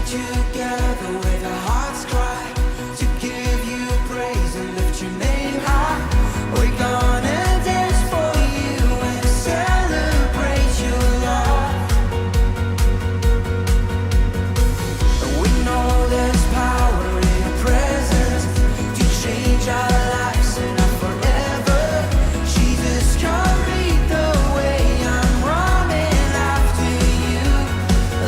together with our hearts cry to give you praise and lift your name high. We're gonna dance for you and celebrate your love. We know there's power in your presence to change our lives and our forever. Jesus, come lead the way. I'm running after you.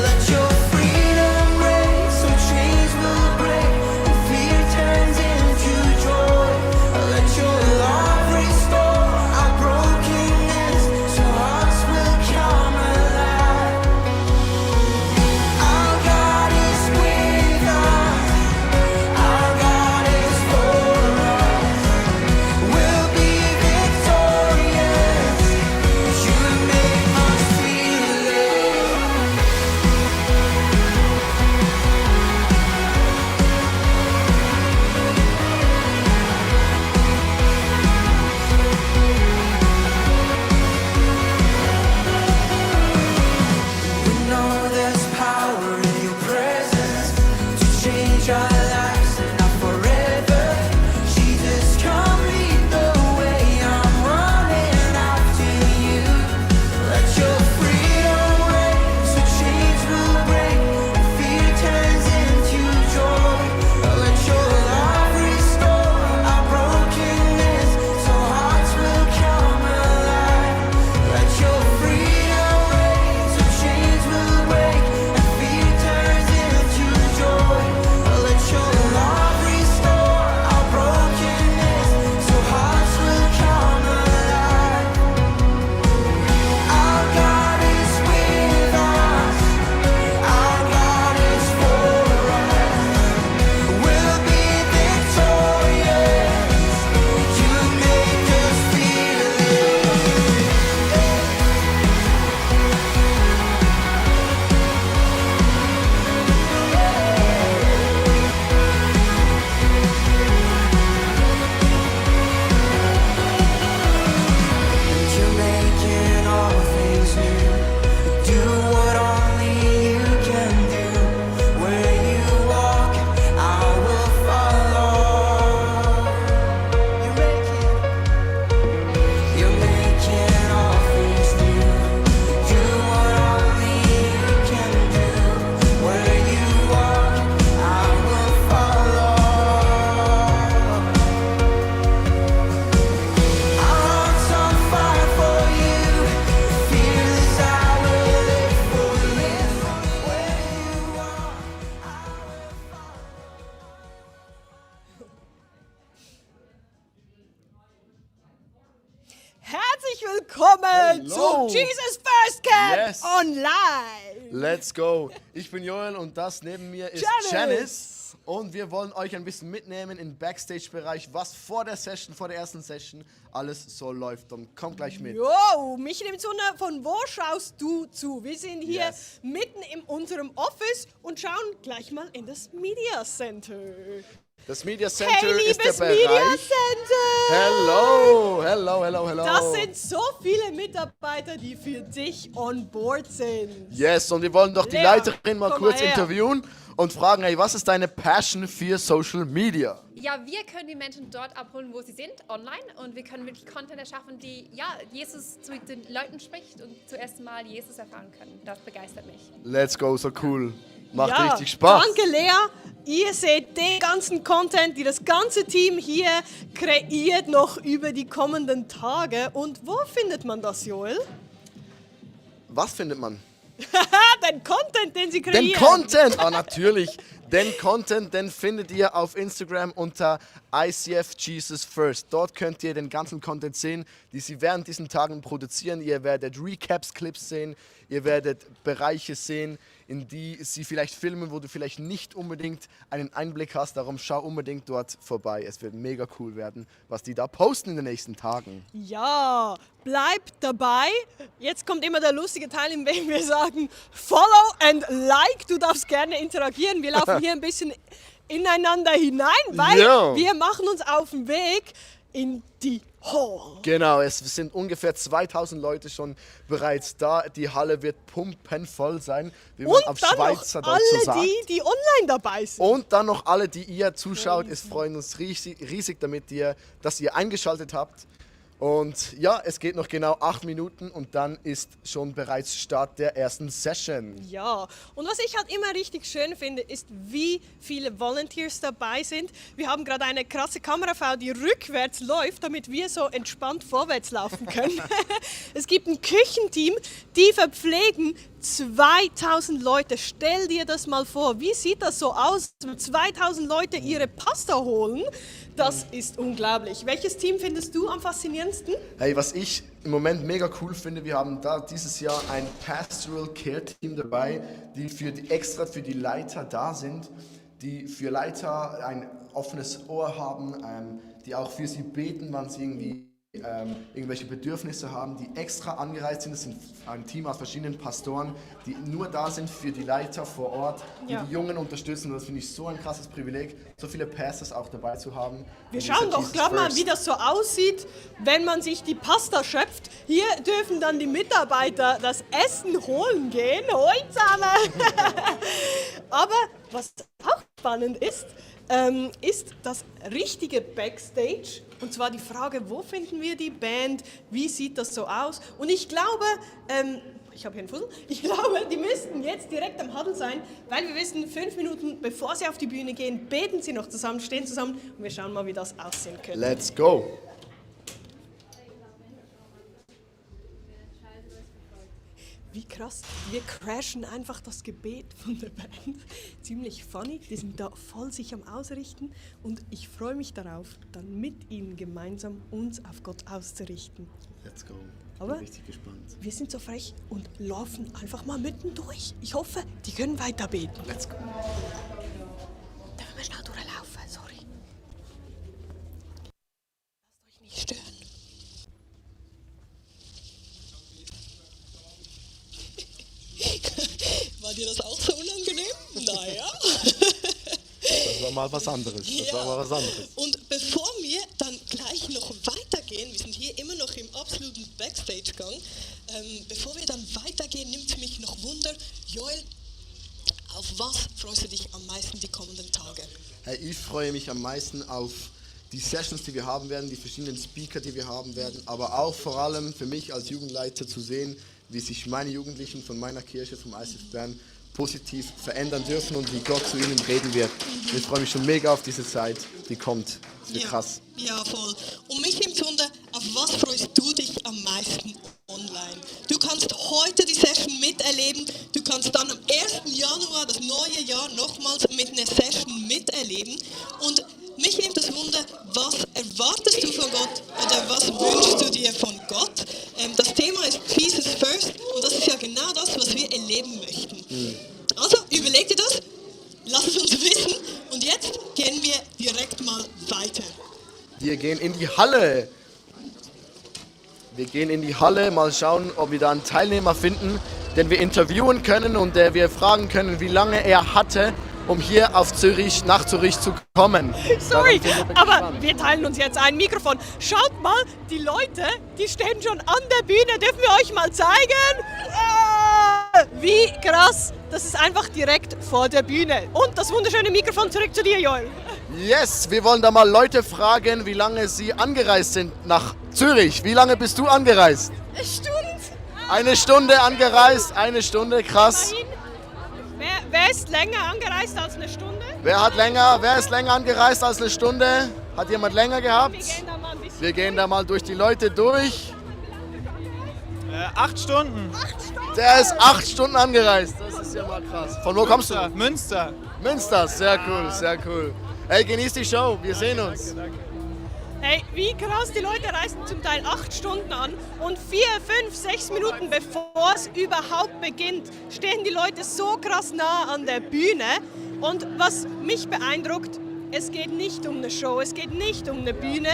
Let your freedom reign so chains will break and fear turns into joy. Let your love restore our brokenness so hearts will come alive. Our God is with us. Our God is for us. We'll be victorious. You make us feel it. We know there's power in your presence to change our lives and our forever. Jesus, come lead the way. I'm running after you. Let your freedom reign so chains will break and fear turns into joy. Let your love restore our brokenness so hearts will come alive. Let your freedom reign so chains will break and fear turns into joy. Let your love restore our brokenness so hearts will come alive. Our God is with us. Our God is for us. We'll be victorious. You make us feel it. You're making all things new. Do what only you can do. Where you walk, I will follow. You're making all things new. Do what only you can do. Where you walk, I will follow. Our hearts on fire for you. Fearless, I will live for you. Where you walk, I will follow. Herzlich willkommen Hello. zum Jesus First Camp Yes. online. Let's go. Ich bin Joel und das neben mir ist Janice. Janice. Und wir wollen euch ein bisschen mitnehmen im Backstage-Bereich, was vor der ersten Session alles so läuft. Und kommt gleich mit. Jo, mich nimmt Wunder, von wo schaust du zu? Wir sind hier Yes. mitten in unserem Office und schauen gleich mal in das Media Center. Das Media Center Hey, ist der liebes Bereich. Media Center! Hello, hello, hello, hello. Das sind so viele Mitarbeiter, die für dich on board sind. Yes, und wir wollen doch die Lea, Leiterin mal komm kurz mal her. interviewen und fragen, hey, was ist deine Passion für Social Media? Ja, wir können die Menschen dort abholen, wo sie sind, online. Und wir können wirklich Content erschaffen, die Jesus zu den Leuten spricht und zuerst mal Jesus erfahren können. Das begeistert mich. Let's go, so cool. Macht Ja, richtig Spaß. Danke, Lea. Ihr seht den ganzen Content, die das ganze Team hier kreiert, noch über die kommenden Tage. Und wo findet man das, Joel? Was findet man? Den Content, den sie kreieren. Den Content! Ah, natürlich. Den Content, den findet ihr auf Instagram unter ICF Jesus First. Dort könnt ihr den ganzen Content sehen, die sie während diesen Tagen produzieren. Ihr werdet Recaps, Clips sehen. Ihr werdet Bereiche sehen, in die sie vielleicht filmen, wo du vielleicht nicht unbedingt einen Einblick hast. Darum schau unbedingt dort vorbei. Es wird mega cool werden, was die da posten in den nächsten Tagen. Ja, bleibt dabei. Jetzt kommt immer der lustige Teil, in dem wir sagen, follow and like. Du darfst gerne interagieren. Wir laufen hier ein bisschen ineinander hinein, weil Ja. wir machen uns auf den Weg in die Hall. Genau, es sind ungefähr 2000 Leute schon bereits da. Die Halle wird pumpenvoll sein, wie man Und auf dann noch Schweizerdeutsch so sagt. alle, die online dabei sind. Und dann noch alle, die ihr zuschaut. Es freuen uns riesig dass ihr eingeschaltet habt. Und ja, es geht noch genau 8 Minuten und dann ist schon bereits Start der ersten Session. Ja, und was ich halt immer richtig schön finde, ist, wie viele Volunteers dabei sind. Wir haben gerade eine krasse Kamerafrau, die rückwärts läuft, damit wir so entspannt vorwärts laufen können. Es gibt ein Küchenteam, die verpflegen 2000 Leute. Stell dir das mal vor. Wie sieht das so aus, wenn 2000 Leute ihre Pasta holen? Das ist unglaublich. Welches Team findest du am faszinierendsten? Hey, was ich im Moment mega cool finde, wir haben da dieses Jahr ein Pastoral Care Team dabei, die extra für die Leiter da sind, die für Leiter ein offenes Ohr haben, die auch für sie beten, wenn sie irgendwelche Bedürfnisse haben, die extra angereist sind. Das sind ein Team aus verschiedenen Pastoren, die nur da sind für die Leiter vor Ort, die Ja. die Jungen unterstützen. Und das finde ich so ein krasses Privileg, so viele Pastors auch dabei zu haben. Wir in schauen dieser doch Jesus gerade mal, First. wie das so aussieht, wenn man sich die Pasta schöpft. Hier dürfen dann die Mitarbeiter das Essen holen gehen. Hoi zusammen! Aber was auch spannend ist das richtige Backstage. Und zwar die Frage, wo finden wir die Band, wie sieht das so aus? Und ich glaube, ich habe hier einen Fussel, ich glaube, die müssten jetzt direkt am Huddle sein, weil wir wissen, 5 Minuten bevor sie auf die Bühne gehen, beten sie noch zusammen, stehen zusammen und wir schauen mal, wie das aussehen könnte. Let's go! Wie krass, wir crashen einfach das Gebet von der Band. Ziemlich funny, die sind da voll sich am Ausrichten und ich freue mich darauf, dann mit ihnen gemeinsam uns auf Gott auszurichten. Let's go. Ich Aber- bin richtig gespannt. Wir sind so frech und laufen einfach mal mitten durch. Ich hoffe, die können weiter beten. Let's go. Dürfen wir schnell durchlaufen, sorry. Lasst euch nicht stören. War dir das auch so unangenehm? Naja. Das war mal was anderes. Das war mal was anderes. Und bevor wir dann gleich noch weitergehen, wir sind hier immer noch im absoluten Backstage-Gang, bevor wir dann weitergehen, nimmt es mich noch Wunder, Joel, auf was freust du dich am meisten die kommenden Tage? Hey, ich freue mich am meisten auf die Sessions, die wir haben werden, die verschiedenen Speaker, die wir haben werden, aber auch vor allem für mich als Jugendleiter zu sehen, wie sich meine Jugendlichen von meiner Kirche, vom ICF Bern, positiv verändern dürfen und wie Gott zu ihnen reden wird. Ich freue mich schon mega auf diese Zeit, die kommt. Das wird krass. Ja, voll. Und mich nimmt Wunder, auf was freust du dich am meisten online? Du kannst heute die Session miterleben, du kannst dann am 1. Januar, das neue Jahr, nochmals mit einer Session miterleben. Und mich nimmt das Wunder, was erwartest du von Gott oder was wünschst du dir von Gott? Das Thema ist Jesus First und das ist ja genau das, was wir erleben möchten. Also überleg dir das, lass es uns wissen und jetzt gehen wir direkt mal weiter. Wir gehen in die Halle. Wir gehen in die Halle, mal schauen, ob wir da einen Teilnehmer finden, den wir interviewen können und der wir fragen können, wie lange er hatte, um hier nach Zürich zu kommen. Sorry, Daran sind wir aber gespannt. wir teilen uns jetzt ein Mikrofon. Schaut mal, die Leute, die stehen schon an der Bühne. Dürfen wir euch mal zeigen? Wie krass. Das ist einfach direkt vor der Bühne. Und das wunderschöne Mikrofon zurück zu dir, Joel. Yes, wir wollen da mal Leute fragen, wie lange sie angereist sind nach Zürich. Wie lange bist du angereist? Eine Stunde. Eine Stunde angereist, eine Stunde, krass. Wer ist länger angereist als eine Stunde? Wer ist länger angereist als eine Stunde? Hat jemand länger gehabt? Wir gehen da mal ein bisschen. Wir gehen da mal durch die Leute durch. 8 Stunden. Der ist 8 Stunden angereist. Das ist ja mal krass. Von wo kommst du? Münster. Münster, sehr cool, sehr cool. Hey, genieß die Show, wir sehen uns. Hey, wie krass, die Leute reisen zum Teil 8 Stunden an und 4, 5, 6 Minuten bevor es überhaupt beginnt, stehen die Leute so krass nah an der Bühne. Und was mich beeindruckt, es geht nicht um eine Show, es geht nicht um eine Bühne,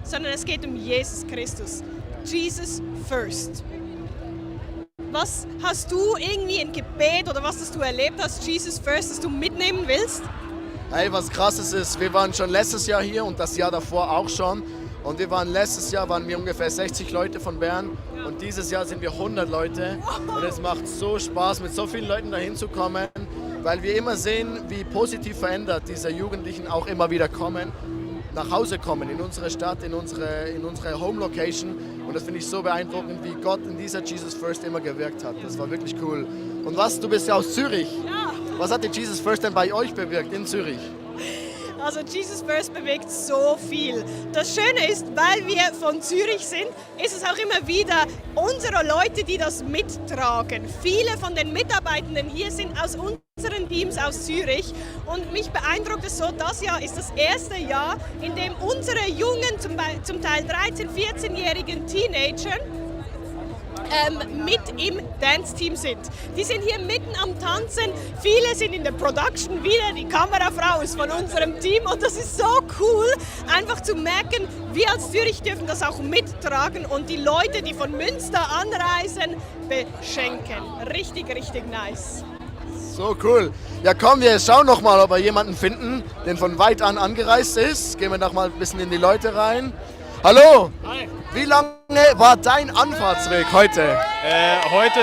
sondern es geht um Jesus Christus. Jesus first. Was hast du irgendwie ein Gebet oder was, das du erlebt hast, Jesus first, das du mitnehmen willst? Hey, was krasses ist, wir waren schon letztes Jahr hier und das Jahr davor auch schon. Und letztes Jahr waren wir ungefähr 60 Leute von Bern und dieses Jahr sind wir 100 Leute. Und es macht so Spaß, mit so vielen Leuten dahin zu kommen, weil wir immer sehen, wie positiv verändert diese Jugendlichen auch immer wieder kommen, nach Hause kommen, in unsere Stadt, in unsere Home Location. Und das finde ich so beeindruckend, wie Gott in dieser Jesus First immer gewirkt hat. Das war wirklich cool. Und du bist ja aus Zürich. Ja. Was hat die Jesus First denn bei euch bewirkt in Zürich? Also Jesus First bewegt so viel. Das Schöne ist, weil wir von Zürich sind, ist es auch immer wieder unsere Leute, die das mittragen. Viele von den Mitarbeitenden hier sind aus unseren Teams aus Zürich und mich beeindruckt es so, das Jahr ist das erste Jahr, in dem unsere jungen, zum Teil 13-, 14-jährigen Teenager mit im Dance-Team sind. Die sind hier mitten am Tanzen, viele sind in der Production wieder, die Kamerafrau ist von unserem Team und das ist so cool, einfach zu merken, wir als Zürich dürfen das auch mittragen und die Leute, die von Münster anreisen, beschenken. Richtig, richtig nice. So cool. Ja komm, wir schauen noch mal, ob wir jemanden finden, der von weit an angereist ist. Gehen wir noch mal ein bisschen in die Leute rein. Hallo! Hi. Wie lange war dein Anfahrtsweg heute? Heute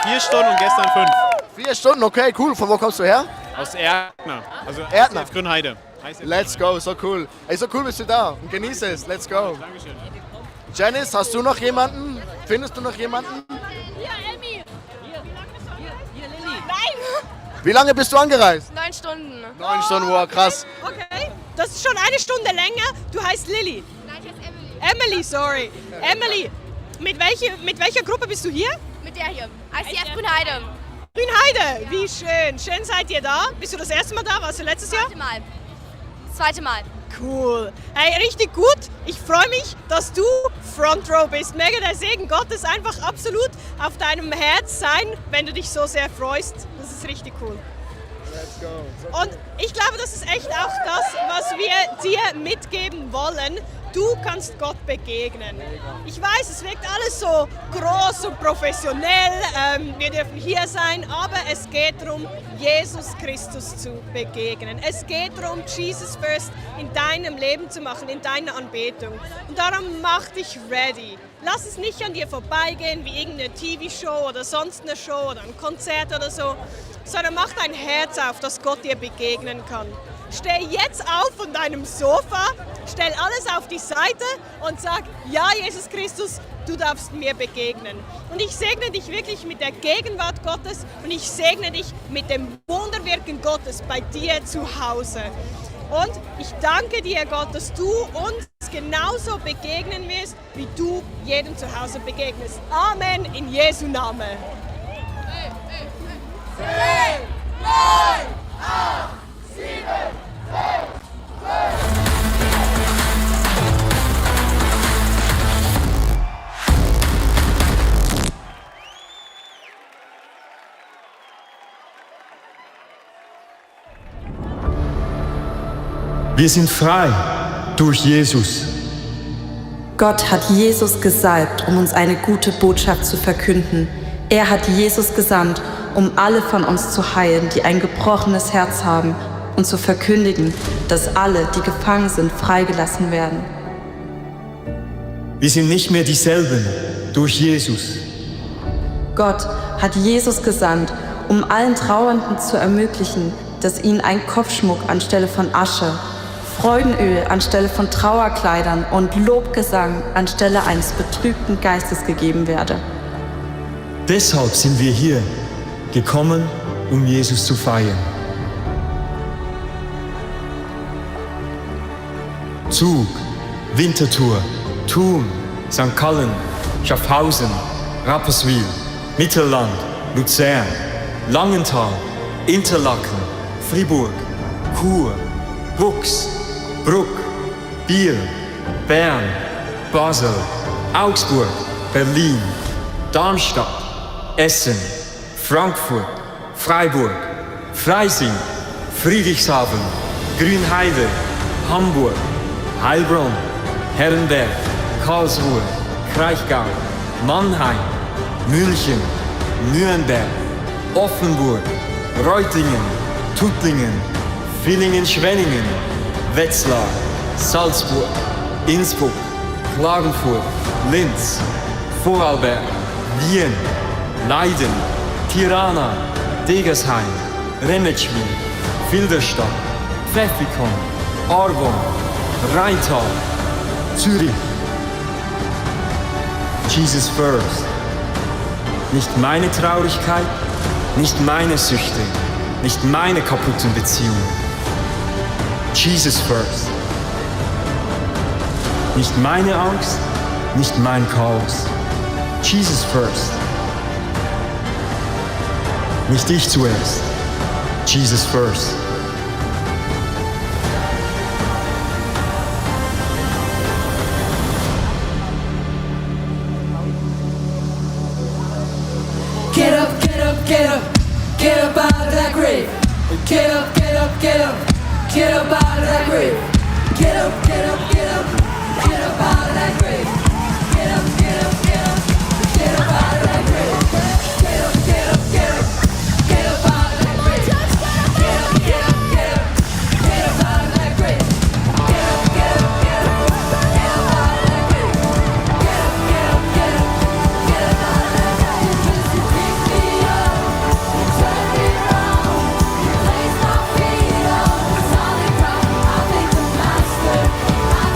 4 Stunden und gestern 5. 4 Stunden, okay, cool. Von wo kommst du her? Aus Erdner. Also Erdner. ICF Grünheide. Let's go, so cool. Ey, so cool bist du da und genieße es. Let's go. Dankeschön. Janice, hast du noch jemanden? Findest du noch jemanden? Ja, Emmy! Hier, Lilly. Nein! Wie lange bist du angereist? 9 Stunden. 9 Stunden, wow, krass. Okay, das ist schon eine Stunde länger. Du heißt Lilly. Nein, ich heiße Emily. Emily, sorry. Emily, mit welcher Gruppe bist du hier? Mit der hier. ICF Grünheide. Grünheide, wie schön. Schön seid ihr da. Bist du das erste Mal da? Warst du letztes Jahr? Zweite Mal. Cool. Hey, richtig gut. Ich freue mich, dass du Front Row bist. Möge der Segen Gottes einfach absolut auf deinem Herz sein, wenn du dich so sehr freust. Das ist richtig cool. Let's go. Und ich glaube, das ist echt auch das, was wir dir mitgeben wollen. Du kannst Gott begegnen. Ich weiß, es wirkt alles so groß und professionell. Wir dürfen hier sein, aber es geht darum, Jesus Christus zu begegnen. Es geht darum, Jesus First in deinem Leben zu machen, in deiner Anbetung. Und darum mach dich ready. Lass es nicht an dir vorbeigehen wie irgendeine TV-Show oder sonst eine Show oder ein Konzert oder so, sondern mach dein Herz auf, dass Gott dir begegnen kann. Steh jetzt auf von deinem Sofa, stell alles auf die Seite und sag, ja, Jesus Christus, du darfst mir begegnen. Und ich segne dich wirklich mit der Gegenwart Gottes und ich segne dich mit dem Wunderwirken Gottes bei dir zu Hause. Und ich danke dir, Gott, dass du uns genauso begegnen wirst, wie du jedem zu Hause begegnest. Amen, in Jesu Namen. 10, 9, 8, 7, 6, 5. Wir sind frei durch Jesus. Gott hat Jesus gesalbt, um uns eine gute Botschaft zu verkünden. Er hat Jesus gesandt, um alle von uns zu heilen, die ein gebrochenes Herz haben, und zu verkündigen, dass alle, die gefangen sind, freigelassen werden. Wir sind nicht mehr dieselben durch Jesus. Gott hat Jesus gesandt, um allen Trauernden zu ermöglichen, dass ihnen ein Kopfschmuck anstelle von Asche, Freudenöl anstelle von Trauerkleidern und Lobgesang anstelle eines betrübten Geistes gegeben werde. Deshalb sind wir hier gekommen, um Jesus zu feiern. Zug, Winterthur, Thun, St. Gallen, Schaffhausen, Rapperswil, Mittelland, Luzern, Langenthal, Interlaken, Fribourg, Chur, Brux, Bruck, Biel, Bern, Basel, Augsburg, Berlin, Darmstadt, Essen, Frankfurt, Freiburg, Freising, Friedrichshafen, Grünheide, Hamburg, Heilbronn, Herrenberg, Karlsruhe, Kraichgau, Mannheim, München, Nürnberg, Offenburg, Reutlingen, Tuttlingen, Villingen-Schwenningen, Wetzlar, Salzburg, Innsbruck, Klagenfurt, Linz, Vorarlberg, Wien, Leiden, Tirana, Degersheim, Remetschwil, Filderstadt, Pfäffikon, Argon, Rheintal, Zürich. Jesus first. Nicht meine Traurigkeit, nicht meine Süchte, nicht meine kaputten Beziehungen. Jesus first. Nicht meine Angst, nicht mein Chaos. Jesus first. Nicht ich zuerst. Jesus first. Get up, get up, get up, get up out of that grave. Get up, get up, get up, get up out of that grave. Get up, get up, get up, get up out of that grave. Get up, get up, get up, get up out of that grave. Get up, get up, get up, get up out of that grave. Get up, get up, get up, get up out of that grave. Get up, get up, get up, get up out of that grave. Get up, get up, get up, get up out of that grave. Just to pick me up, turn me around, place my feet on solid ground. I thank the Master, I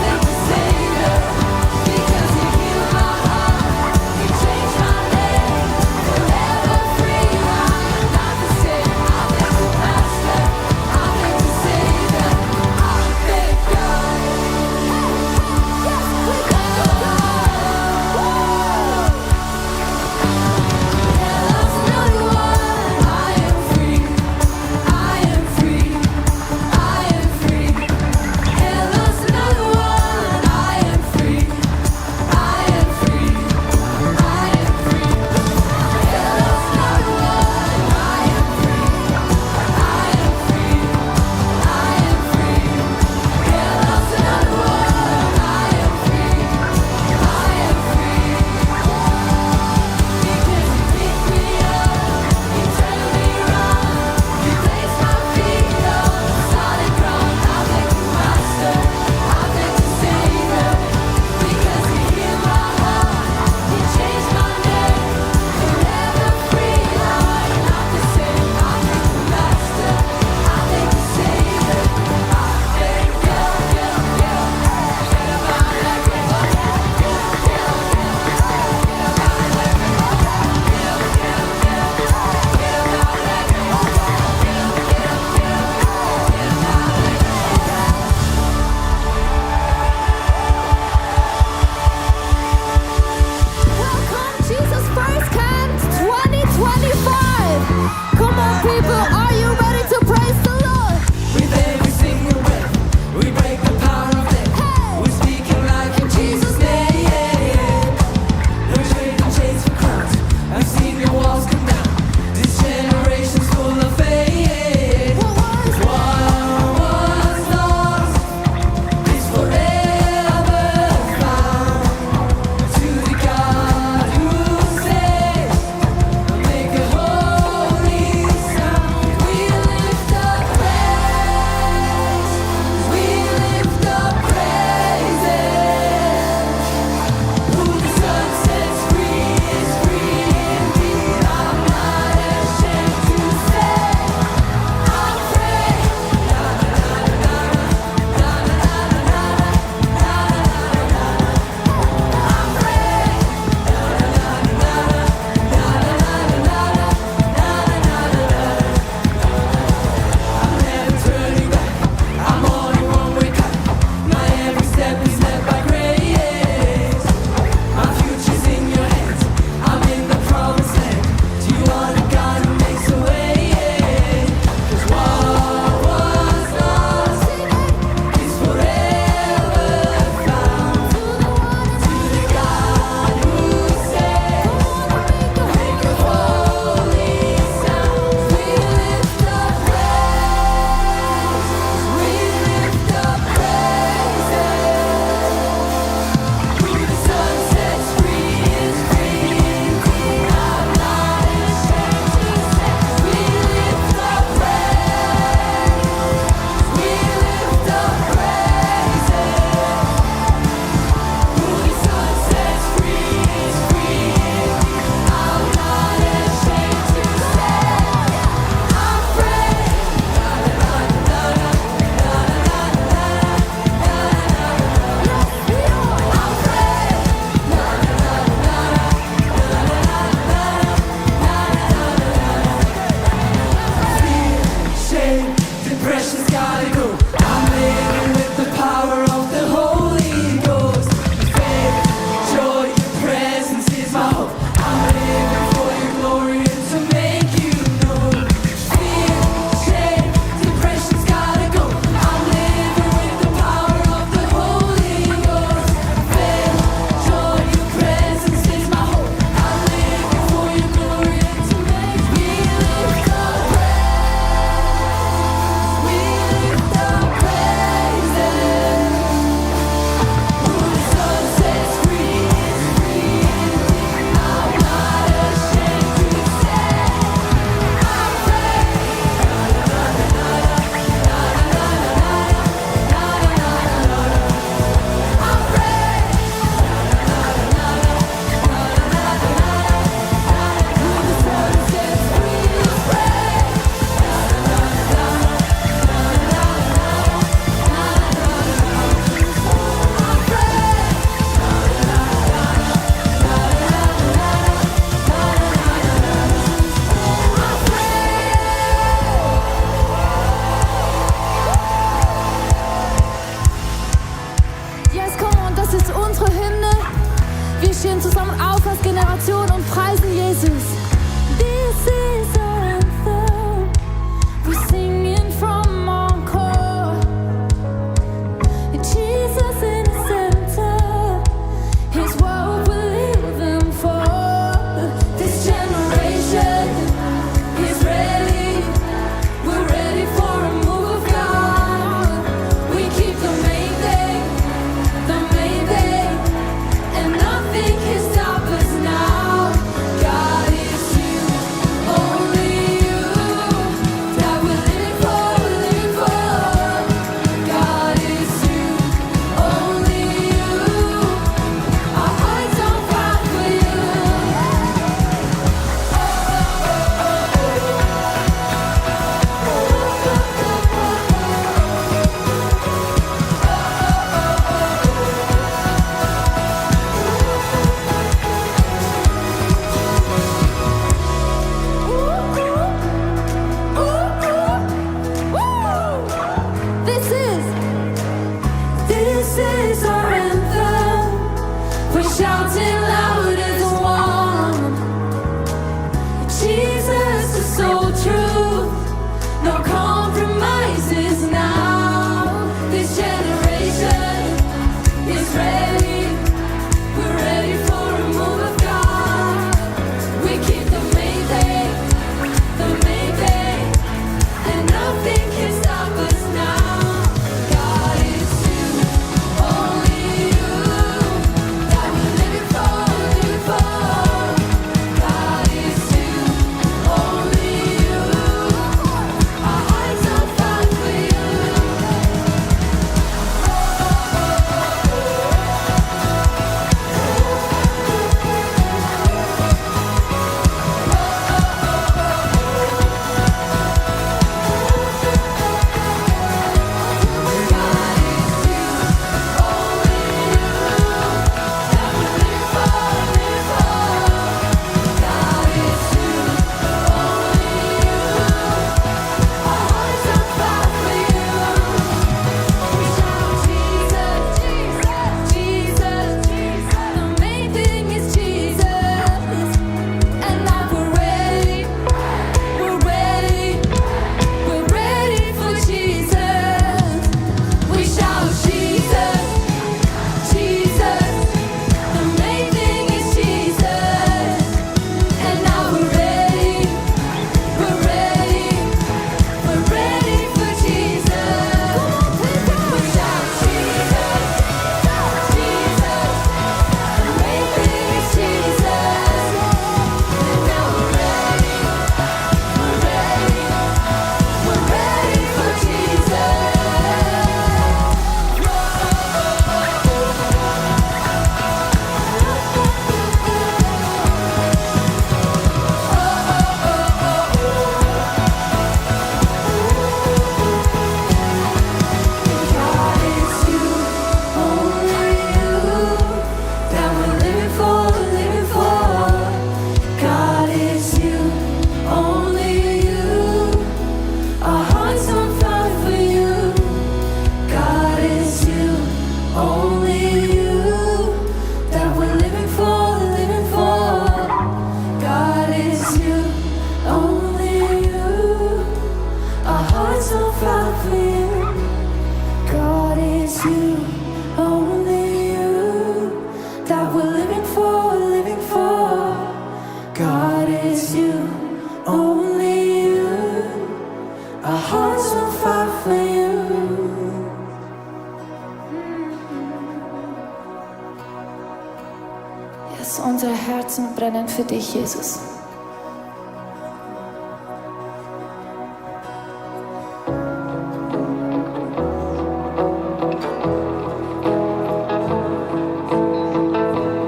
Herzen brennen für dich, Jesus.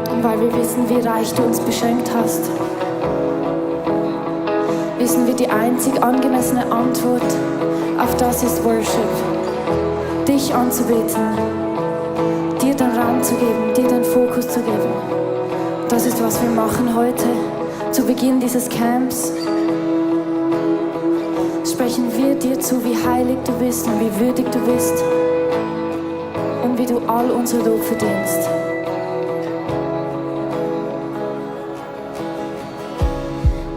Und weil wir wissen, wie reich du uns beschenkt hast, wissen wir, die einzig angemessene Antwort auf das ist Worship. Dich anzubeten, dir den Raum zu geben, dir den Fokus zu geben. Das ist, was wir machen heute, zu Beginn dieses Camps. Sprechen wir dir zu, wie heilig du bist und wie würdig du bist und wie du all unser Lob verdienst.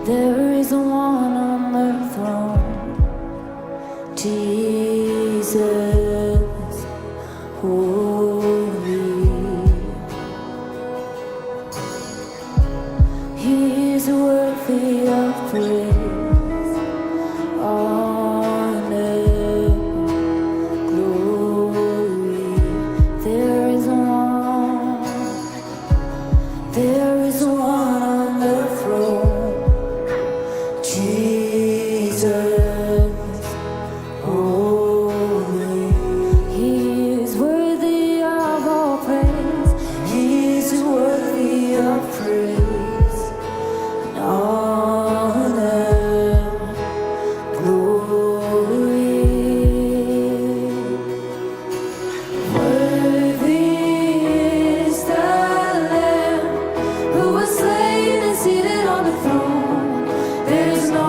There is one on the throne, Jesus, holy. He is worthy of praise, honor, glory. There is one on the throne, Jesus, holy. He is worthy of all praise. He is worthy of praise, honor, glory. Worthy is the Lamb who was slain and seated on the throne. There is no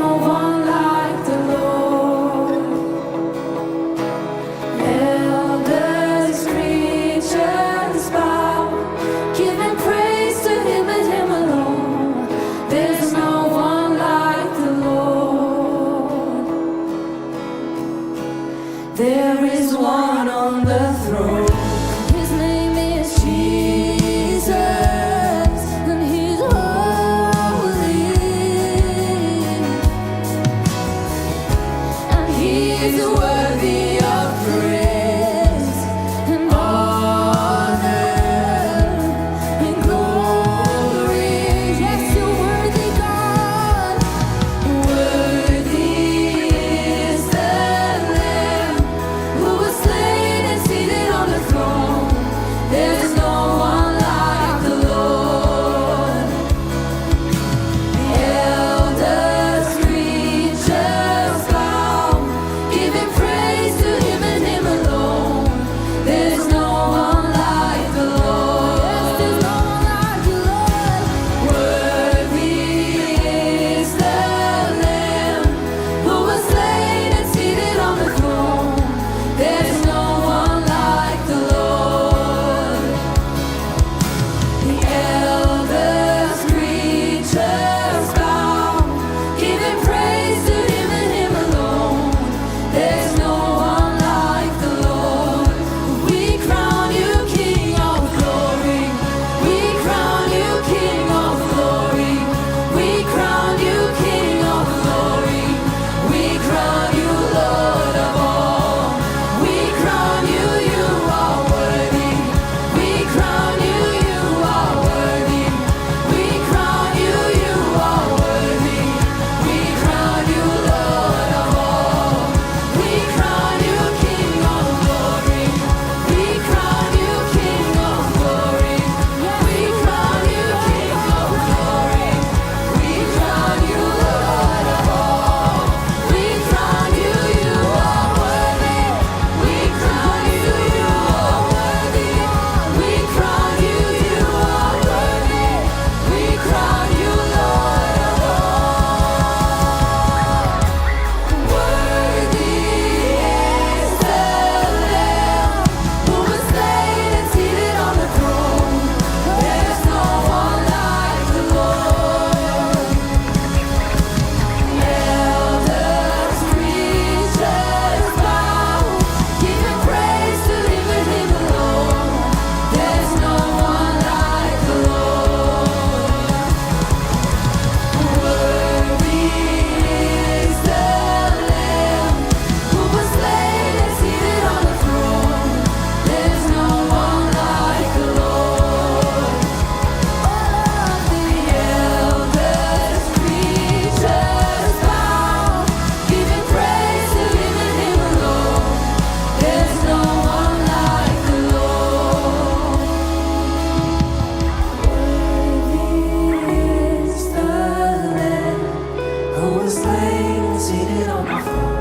slain, seated on the throne.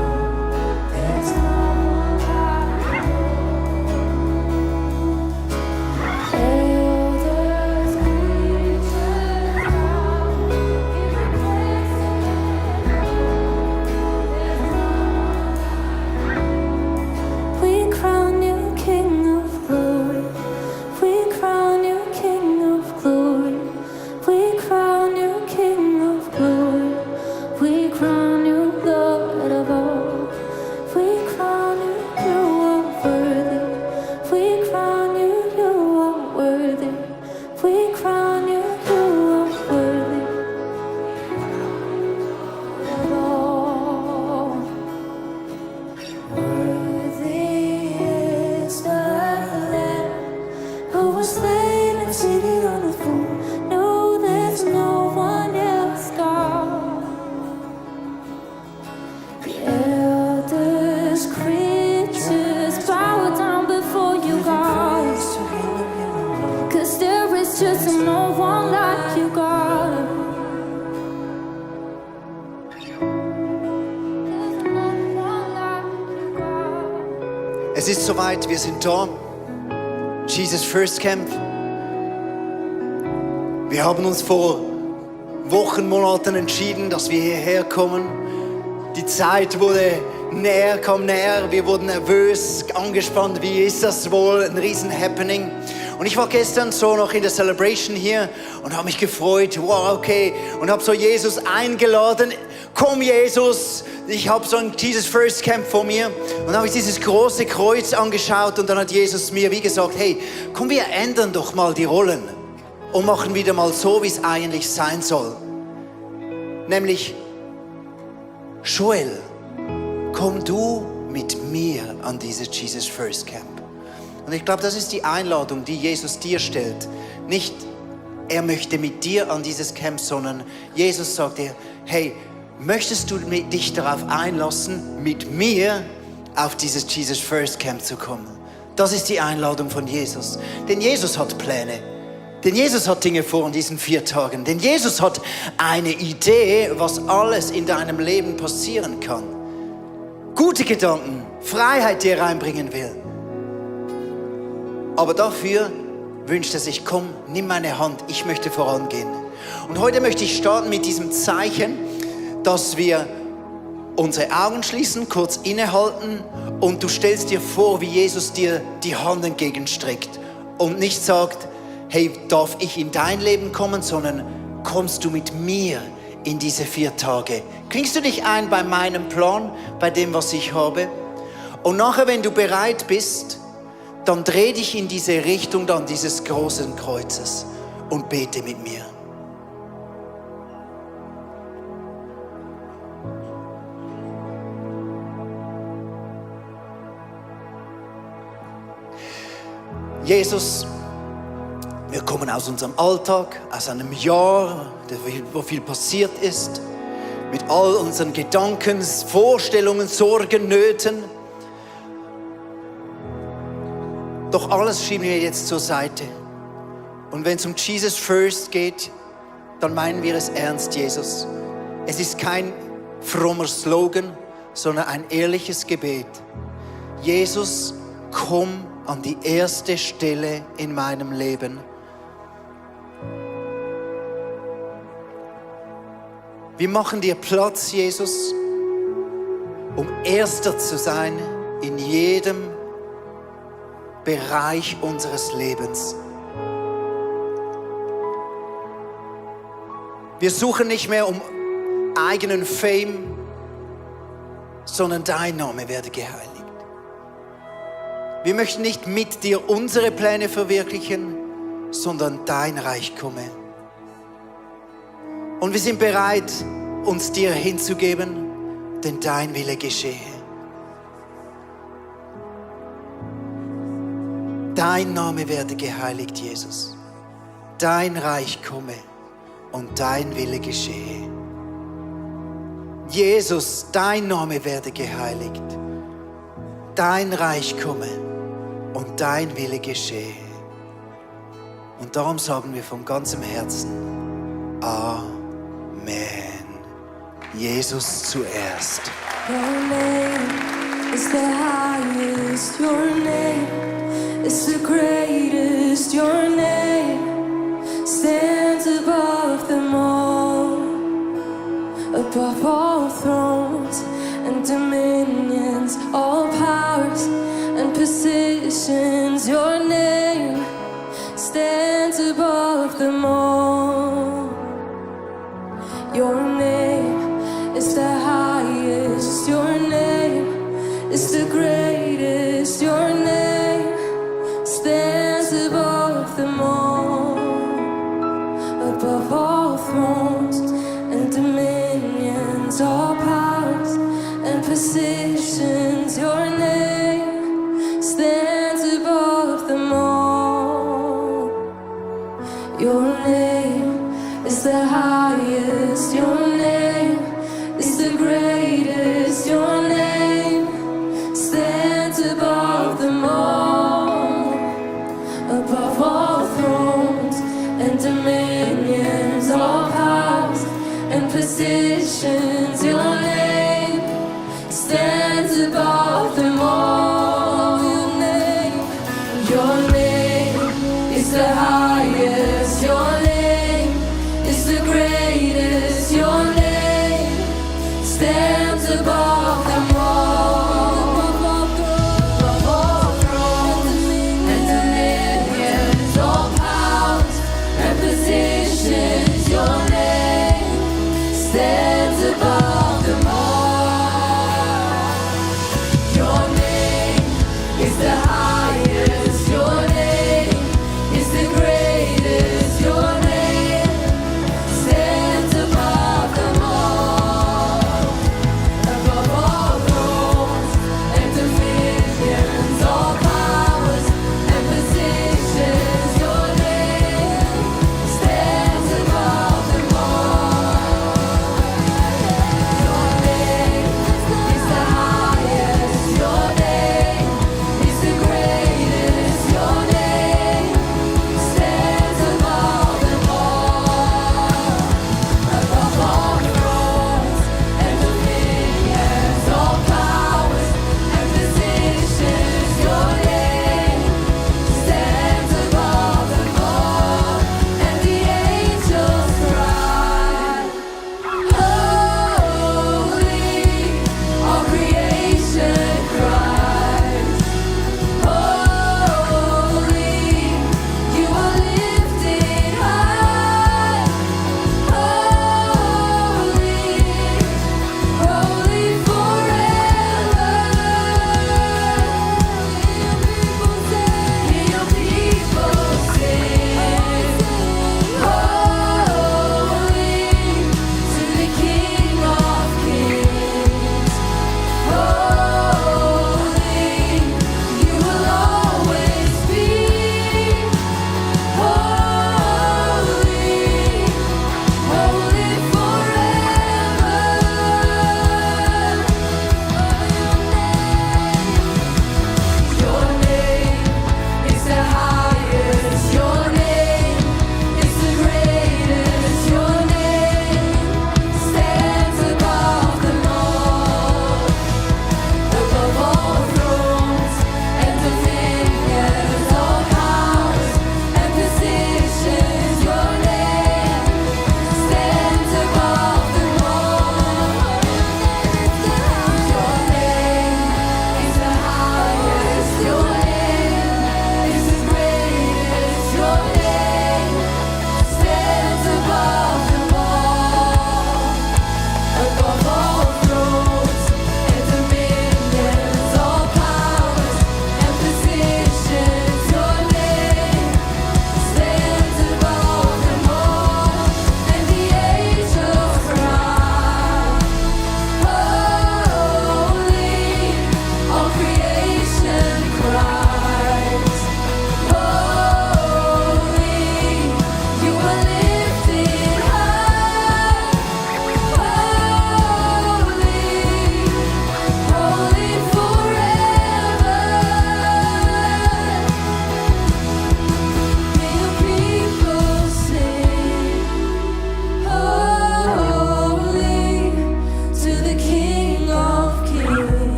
There's no one like elders, creatures bow, give praise to the Lord. We crown you King of glory. We crown you King of glory. We crown you King of glory. We crown you Lord of all. We crown you, you are worthy. We crown you, you are worthy. We crown you, you are worthy of all. Worthy is the Lamb who was slain and seated on the throne. No, there's no one else, God. The elders, creatures bow down before you, God. 'Cause there is just no one like you, God. There's no one like you, God. Es ist soweit, wir sind da. Jesus First Camp. Wir haben uns vor Wochen, Monaten entschieden, dass wir hierher kommen. Die Zeit wurde näher, kam näher. Wir wurden nervös, angespannt. Wie ist das wohl? Ein riesen Happening. Und ich war gestern so noch in der Celebration hier und habe mich gefreut. Wow, okay. Und habe so Jesus eingeladen. Komm, Jesus. Ich habe so ein Jesus First Camp vor mir. Und dann habe ich dieses große Kreuz angeschaut und dann hat Jesus mir wie gesagt, hey, komm, wir ändern doch mal die Rollen und machen wieder mal so, wie es eigentlich sein soll. Nämlich, Joel, komm du mit mir an dieses Jesus First Camp. Und ich glaube, das ist die Einladung, die Jesus dir stellt. Nicht, er möchte mit dir an dieses Camp, sondern Jesus sagt dir, hey, möchtest du dich darauf einlassen, mit mir auf dieses Jesus First Camp zu kommen? Das ist die Einladung von Jesus. Denn Jesus hat Pläne. Denn Jesus hat Dinge vor in diesen 4 Tagen. Denn Jesus hat eine Idee, was alles in deinem Leben passieren kann. Gute Gedanken, Freiheit, die er reinbringen will. Aber dafür wünscht er sich, komm, nimm meine Hand, ich möchte vorangehen. Und heute möchte ich starten mit diesem Zeichen, dass wir unsere Augen schließen, kurz innehalten und du stellst dir vor, wie Jesus dir die Hand entgegenstreckt und nicht sagt, hey, darf ich in dein Leben kommen, sondern kommst du mit mir in diese 4 Tage. Klingst du dich ein bei meinem Plan, bei dem, was ich habe? Und nachher, wenn du bereit bist, dann dreh dich in diese Richtung dann dieses großen Kreuzes und bete mit mir. Jesus, wir kommen aus unserem Alltag, aus einem Jahr, wo viel passiert ist, mit all unseren Gedanken, Vorstellungen, Sorgen, Nöten. Doch alles schieben wir jetzt zur Seite. Und wenn es um Jesus First geht, dann meinen wir es ernst, Jesus. Es ist kein frommer Slogan, sondern ein ehrliches Gebet. Jesus, komm an die erste Stelle in meinem Leben. Wir machen dir Platz, Jesus, um Erster zu sein in jedem Bereich unseres Lebens. Wir suchen nicht mehr um eigenen Fame, sondern dein Name werde geheiligt. Wir möchten nicht mit dir unsere Pläne verwirklichen, sondern dein Reich komme. Und wir sind bereit, uns dir hinzugeben, denn dein Wille geschehe. Dein Name werde geheiligt, Jesus. Dein Reich komme und dein Wille geschehe. Jesus, dein Name werde geheiligt. Dein Reich komme und dein Wille geschehe. Und darum sagen wir von ganzem Herzen, Amen. Jesus zuerst. Your name is the highest, your name is the greatest, your name stands above them all, above all thrones and dominions, all powers and positions. Your name stands above them all. Your name is the highest, your name is the greatest, your name stands above them all, above all thrones and dominions, all powers and positions. Your name stands above them all. Your name is the highest, your name is the greatest, your name stands above them all, above all thrones and dominions, all powers and positions. Your name stands above them all. Your name is the highest, your name is the greatest, your name stands above them all, above all thrones and dominions, all powers and positions. Your name stands above them all. Your name is the highest, your name is the greatest, your name stands above them all, above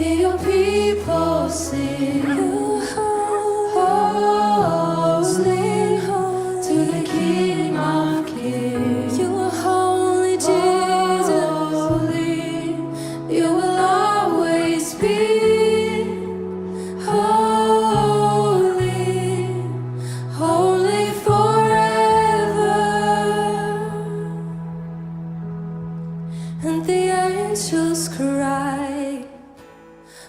Hear your people sing. Holy, to the King of Kings. You are holy, Jesus. Holy, you will always be. Holy, holy forever. And the angels cry,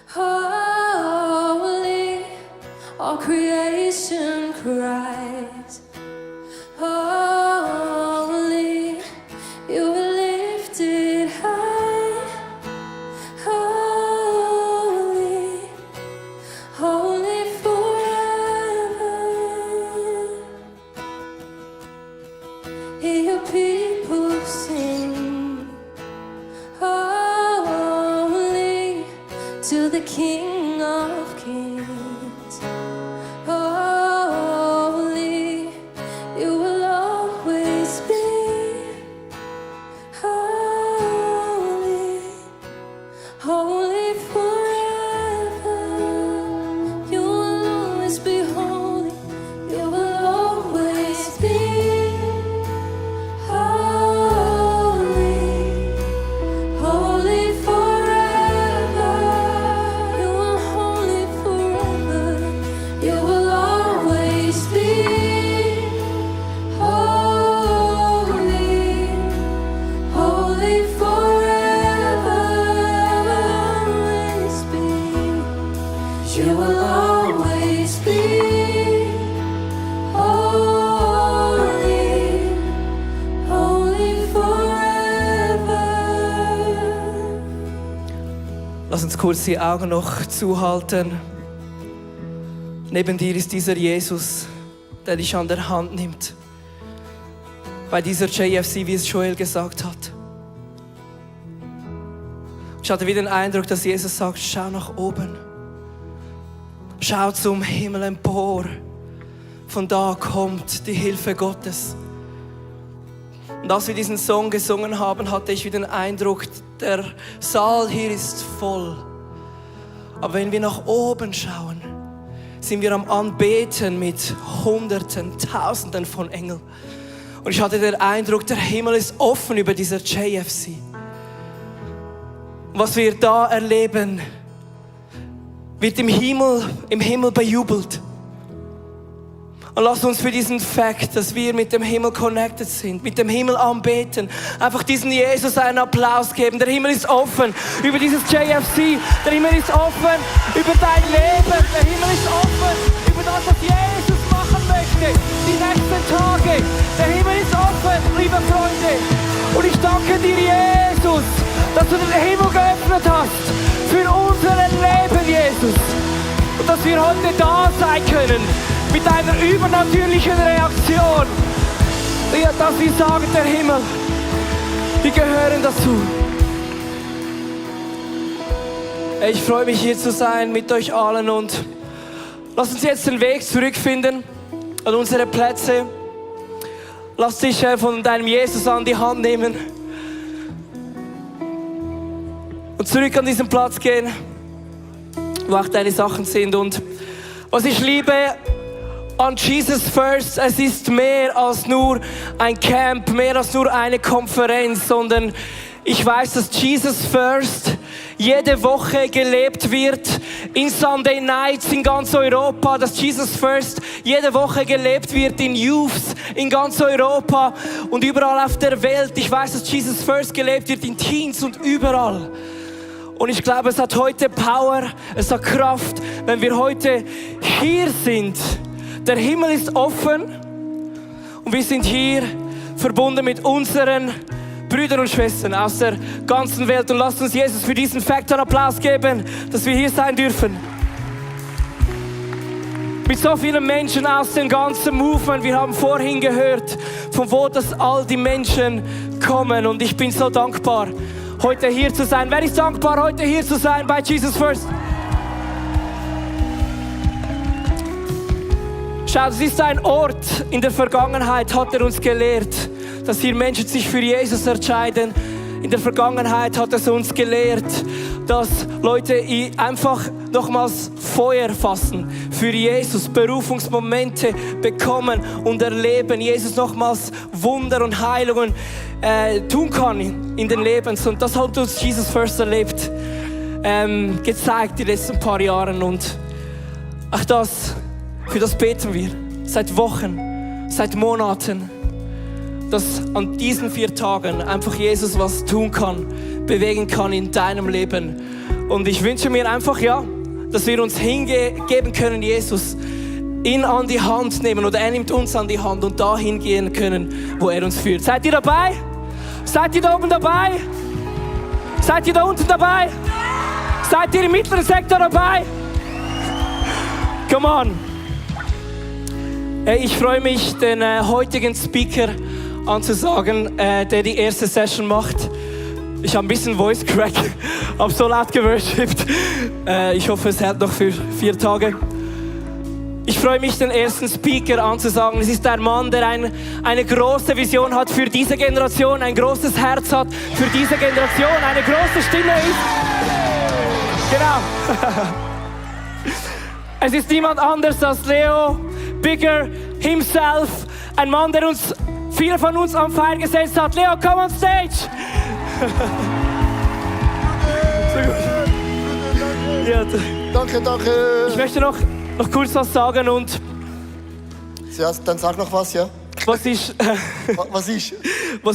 holy, all creation cries, holy, you are lifted high, holy, holy forever. Hear your people sing, holy, to the King of Kings. Holy, you will always be. Holy, holy forever. You will always be holy. You will always be. Holy, holy forever. You are holy forever. You will always be. Holy, holy forever. Always be. You will always be. Holy, holy forever. Lass uns kurz die Augen noch zuhalten. Neben dir ist dieser Jesus, der dich an der Hand nimmt. Bei dieser JFC, wie es Joel gesagt hat. Ich hatte wieder den Eindruck, dass Jesus sagt, schau nach oben. Schau zum Himmel empor. Von da kommt die Hilfe Gottes. Und als wir diesen Song gesungen haben, hatte ich wieder den Eindruck, der Saal hier ist voll. Aber wenn wir nach oben schauen, sind wir am Anbeten mit Hunderten, Tausenden von Engeln. Und ich hatte den Eindruck, der Himmel ist offen über dieser JFC. Und was wir da erleben, wird im Himmel bejubelt. Und lasst uns für diesen Fakt, dass wir mit dem Himmel connected sind, mit dem Himmel anbeten, einfach diesen Jesus einen Applaus geben. Der Himmel ist offen über dieses JFC. Der Himmel ist offen über dein Leben. Der Himmel ist offen über das, was Jesus machen möchte. Die nächsten Tage. Der Himmel ist offen, liebe Freunde. Und ich danke dir, Jesus, dass du den Himmel geöffnet hast für unser Leben, Jesus. Und dass wir heute da sein können mit einer übernatürlichen Reaktion. Ja, dass wir sagen, der Himmel, wir gehören dazu. Ich freue mich, hier zu sein mit euch allen und lasst uns jetzt den Weg zurückfinden an unsere Plätze. Lass dich von deinem Jesus an die Hand nehmen und zurück an diesen Platz gehen, wo auch deine Sachen sind. Und was ich liebe an Jesus First, es ist mehr als nur ein Camp, mehr als nur eine Konferenz, sondern ich weiß, dass Jesus First jede Woche gelebt wird in Sunday Nights in ganz Europa, dass Jesus First jede Woche gelebt wird in Youths in ganz Europa und überall auf der Welt. Ich weiß, dass Jesus First gelebt wird in Teens und überall. Und ich glaube, es hat heute Power, es hat Kraft, wenn wir heute hier sind. Der Himmel ist offen und wir sind hier verbunden mit unseren Brüdern und Schwestern aus der ganzen Welt. Und lasst uns Jesus für diesen Fakt einen Applaus geben, dass wir hier sein dürfen. Mit so vielen Menschen aus dem ganzen Movement. Wir haben vorhin gehört, von wo das all die Menschen kommen. Und ich bin so dankbar, heute hier zu sein. Wer ist dankbar, heute hier zu sein bei Jesus First? Schau, es ist ein Ort, in der Vergangenheit hat er uns gelehrt, dass hier Menschen sich für Jesus entscheiden. In der Vergangenheit hat es uns gelehrt, dass Leute, einfach nochmals Feuer fassen für Jesus, Berufungsmomente bekommen und erleben, Jesus nochmals Wunder und Heilungen tun kann in den Lebens. Und das hat uns Jesus First erlebt, gezeigt die letzten paar Jahre. Und auch für das beten wir seit Wochen, seit Monaten, dass an diesen 4 Tagen einfach Jesus was tun kann, bewegen kann in deinem Leben. Und ich wünsche mir einfach, dass wir uns hingeben können, Jesus, ihn an die Hand nehmen oder er nimmt uns an die Hand und dahin gehen können, wo er uns führt. Seid ihr dabei? Seid ihr da oben dabei? Seid ihr da unten dabei? Seid ihr im mittleren Sektor dabei? Come on! Ich freue mich, den heutigen Speaker anzusagen, der die erste Session macht. Ich habe ein bisschen Voice Crack, habe so laut geworshipped. Ich hoffe, es hält noch für 4 Tage. Ich freue mich, den ersten Speaker anzusagen. Es ist der Mann, der eine große Vision hat für diese Generation, ein großes Herz hat für diese Generation, eine große Stimme ist. Genau. Es ist niemand anders als Leo Bigger himself, ein Mann, der viele von uns am Feier gesetzt hat. Leo, come on stage! Ja, Danke. ich möchte noch kurz was sagen und... Ja, dann sag noch was, ja? Was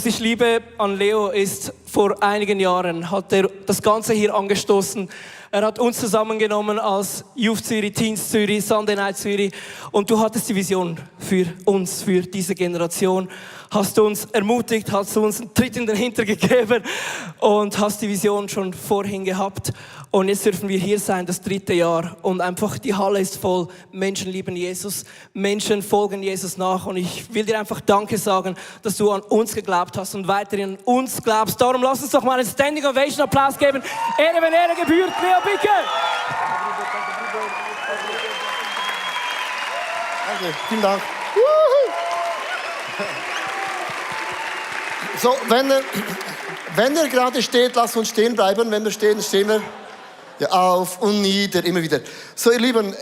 ich liebe an Leo ist, vor einigen Jahren hat er das Ganze hier angestoßen. Er hat uns zusammengenommen als Youth Zürich, Teens Zürich, Sunday Night Zürich. Und du hattest die Vision für uns, für diese Generation. Hast uns ermutigt, hast uns einen Tritt in den Hintern gegeben und hast die Vision schon vorhin gehabt. Und jetzt dürfen wir hier sein, das 3. Jahr. Und einfach die Halle ist voll. Menschen lieben Jesus. Menschen folgen Jesus nach. Und ich will dir einfach Danke sagen, dass du an uns geglaubt hast und weiterhin an uns glaubst. Darum lass uns doch mal einen Standing Ovation Applaus geben. Ehre, wenn Ehre gebührt. Leo Bigger. Danke, vielen Dank. So, wenn ihr gerade steht, lasst uns stehen bleiben. Wenn wir stehen, stehen wir ja, auf und nieder, immer wieder. So, ihr Lieben,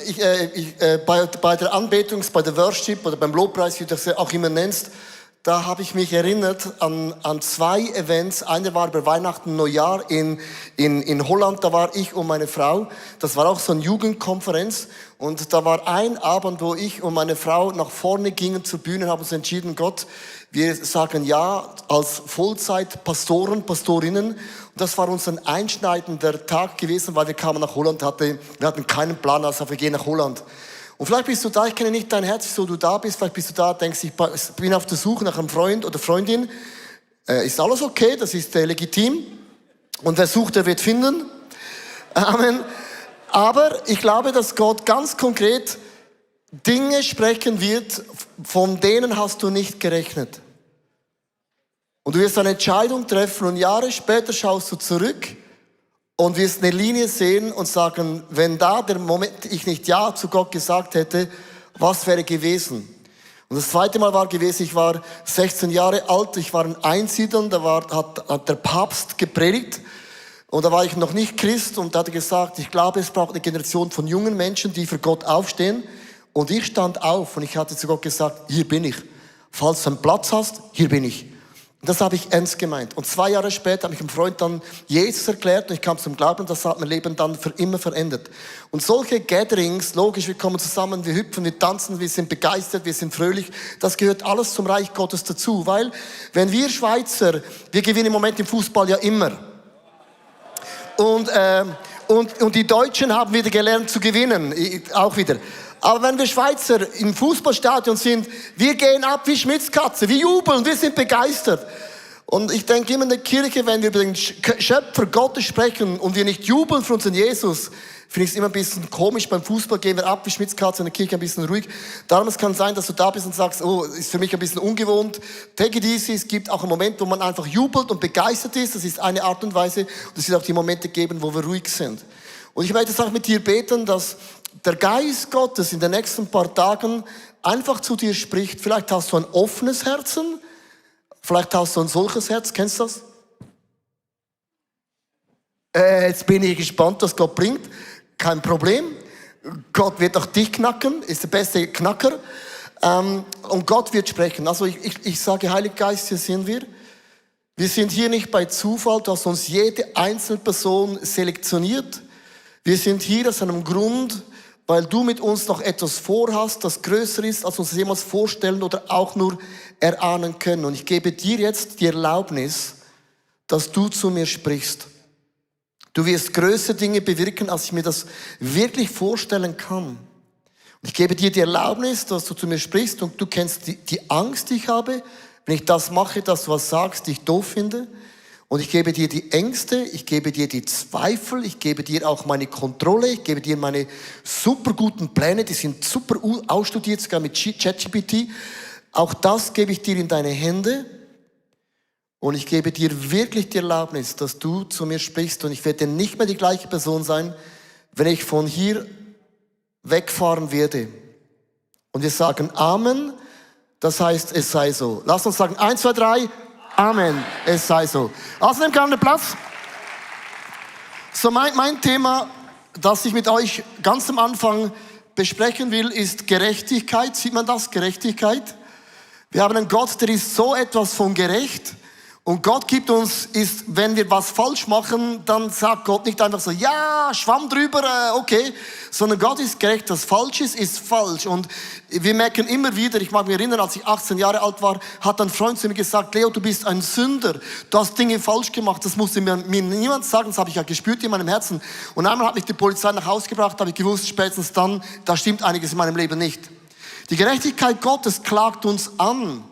bei der Anbetung, bei der Worship oder beim Lobpreis, wie du das auch immer nennst, da habe ich mich erinnert an 2 Events. Einer war bei Weihnachten, Neujahr in Holland, da war ich und meine Frau. Das war auch so eine Jugendkonferenz. Und da war ein Abend, wo ich und meine Frau nach vorne gingen zur Bühne und haben uns entschieden, Gott, wir sagen ja als Vollzeit-Pastoren, Pastorinnen. Und das war uns ein einschneidender Tag gewesen, weil wir kamen nach Holland, wir hatten keinen Plan, also wir gehen nach Holland. Und vielleicht bist du da, ich kenne nicht dein Herz, wieso du da bist, vielleicht bist du da, denkst, ich bin auf der Suche nach einem Freund oder Freundin. Ist alles okay, das ist legitim. Und wer sucht, der wird finden. Amen. Aber ich glaube, dass Gott ganz konkret Dinge sprechen wird, von denen hast du nicht gerechnet. Und du wirst eine Entscheidung treffen und Jahre später schaust du zurück und wirst eine Linie sehen und sagen, wenn da der Moment ich nicht Ja zu Gott gesagt hätte, was wäre gewesen? Und das zweite Mal war gewesen, ich war 16 Jahre alt, ich war in Einsiedeln, hat der Papst gepredigt und da war ich noch nicht Christ und da hat er gesagt, ich glaube, es braucht eine Generation von jungen Menschen, die für Gott aufstehen. Und ich stand auf und ich hatte zu Gott gesagt, hier bin ich. Falls du einen Platz hast, hier bin ich. Und das habe ich ernst gemeint. Und 2 Jahre später habe ich einem Freund dann Jesus erklärt und ich kam zum Glauben und das hat mein Leben dann für immer verändert. Und solche Gatherings, logisch, wir kommen zusammen, wir hüpfen, wir tanzen, wir sind begeistert, wir sind fröhlich. Das gehört alles zum Reich Gottes dazu. Weil, wenn wir Schweizer, wir gewinnen im Moment im Fußball ja immer. Und die Deutschen haben wieder gelernt zu gewinnen, auch wieder. Aber wenn wir Schweizer im Fußballstadion sind, wir gehen ab wie Schmitzkatze, wir jubeln, wir sind begeistert. Und ich denke immer in der Kirche, wenn wir über den Schöpfer Gottes sprechen und wir nicht jubeln für unseren Jesus, finde ich es immer ein bisschen komisch. Beim Fußball gehen wir ab wie Schmitzkatze, in der Kirche ein bisschen ruhig. Darum es kann sein, dass du da bist und sagst, oh, ist für mich ein bisschen ungewohnt. Take it easy, es gibt auch einen Moment, wo man einfach jubelt und begeistert ist. Das ist eine Art und Weise. Und es wird auch die Momente geben, wo wir ruhig sind. Und ich möchte jetzt auch mit dir beten, dass der Geist Gottes in den nächsten paar Tagen einfach zu dir spricht. Vielleicht hast du ein offenes Herzen, vielleicht hast du ein solches Herz, kennst du das? Jetzt bin ich gespannt, was Gott bringt. Kein Problem. Gott wird auch dich knacken, ist der beste Knacker. Und Gott wird sprechen. Also ich sage, Heiliger Geist, hier sind wir. Wir sind hier nicht bei Zufall, du hast uns jede einzelne Person selektioniert. Wir sind hier aus einem Grund, weil du mit uns noch etwas vorhast, das größer ist, als wir uns jemals vorstellen oder auch nur erahnen können. Und ich gebe dir jetzt die Erlaubnis, dass du zu mir sprichst. Du wirst größere Dinge bewirken, als ich mir das wirklich vorstellen kann. Und ich gebe dir die Erlaubnis, dass du zu mir sprichst und du kennst die Angst, die ich habe, wenn ich das mache, dass du was sagst, die ich doof finde. Und ich gebe dir die Ängste, ich gebe dir die Zweifel, ich gebe dir auch meine Kontrolle, ich gebe dir meine super guten Pläne, die sind super ausstudiert, sogar mit ChatGPT. Auch das gebe ich dir in deine Hände. Und ich gebe dir wirklich die Erlaubnis, dass du zu mir sprichst. Und ich werde nicht mehr die gleiche Person sein, wenn ich von hier wegfahren werde. Und wir sagen Amen, das heißt, es sei so. Lass uns sagen, 1, 2, 3, Amen, es sei so. Also nehmt gerne Platz. So, mein Thema, das ich mit euch ganz am Anfang besprechen will, ist Gerechtigkeit. Sieht man das? Gerechtigkeit. Wir haben einen Gott, der ist so etwas von gerecht. Und Gott gibt uns, wenn wir was falsch machen, dann sagt Gott nicht einfach so, ja, Schwamm drüber, okay. Sondern Gott ist gerecht, was falsch ist falsch. Und wir merken immer wieder, ich mag mich erinnern, als ich 18 Jahre alt war, hat ein Freund zu mir gesagt, Leo, du bist ein Sünder. Du hast Dinge falsch gemacht. Das musste mir niemand sagen, das habe ich ja gespürt in meinem Herzen. Und einmal hat mich die Polizei nach Hause gebracht, habe ich gewusst, spätestens dann, da stimmt einiges in meinem Leben nicht. Die Gerechtigkeit Gottes klagt uns an.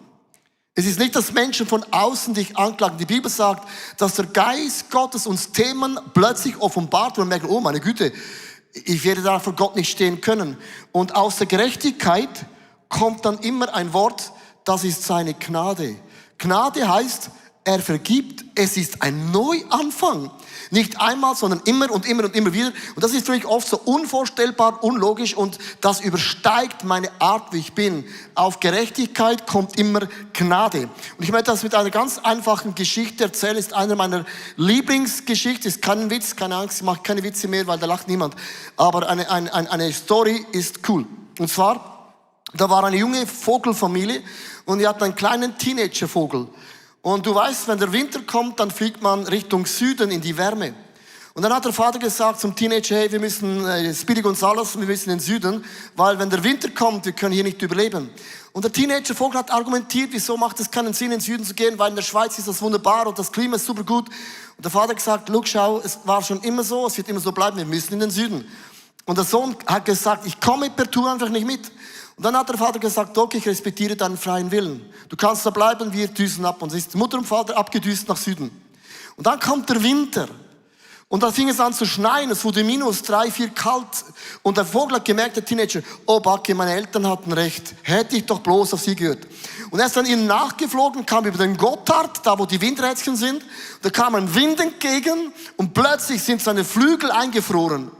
Es ist nicht, dass Menschen von außen dich anklagen. Die Bibel sagt, dass der Geist Gottes uns Themen plötzlich offenbart und wir merken, oh meine Güte, ich werde da vor Gott nicht stehen können. Und aus der Gerechtigkeit kommt dann immer ein Wort, das ist seine Gnade. Gnade heißt, er vergibt, es ist ein Neuanfang. Nicht einmal, sondern immer und immer und immer wieder. Und das ist für mich oft so unvorstellbar, unlogisch und das übersteigt meine Art, wie ich bin. Auf Gerechtigkeit kommt immer Gnade. Und ich möchte das mit einer ganz einfachen Geschichte erzählen. Ist einer meiner Lieblingsgeschichten. Ist kein Witz, keine Angst, ich mache keine Witze mehr, weil da lacht niemand. Aber eine Story ist cool. Und zwar, da war eine junge Vogelfamilie und die hatten einen kleinen Teenagervogel. Und du weißt, wenn der Winter kommt, dann fliegt man Richtung Süden in die Wärme. Und dann hat der Vater gesagt zum Teenager, hey, wir müssen, Speedy Gonzales, wir müssen in den Süden, weil wenn der Winter kommt, wir können hier nicht überleben. Und der Teenagervogel hat argumentiert, wieso macht es keinen Sinn, in den Süden zu gehen, weil in der Schweiz ist das wunderbar und das Klima ist super gut. Und der Vater hat gesagt, schau, es war schon immer so, es wird immer so bleiben, wir müssen in den Süden. Und der Sohn hat gesagt, ich komme per Tour einfach nicht mit. Und dann hat der Vater gesagt, okay, ich respektiere deinen freien Willen. Du kannst da bleiben, wir düsen ab. Und so ist Mutter und Vater abgedüst nach Süden. Und dann kommt der Winter. Und dann fing es an zu schneien, es wurde -3, -4 kalt. Und der Vogel hat gemerkt, der Teenager, oh Backe, meine Eltern hatten recht. Hätte ich doch bloß auf sie gehört. Und er ist dann ihnen nachgeflogen, kam über den Gotthard, da wo die Windrädchen sind. Da kam ein Wind entgegen und plötzlich sind seine Flügel eingefroren.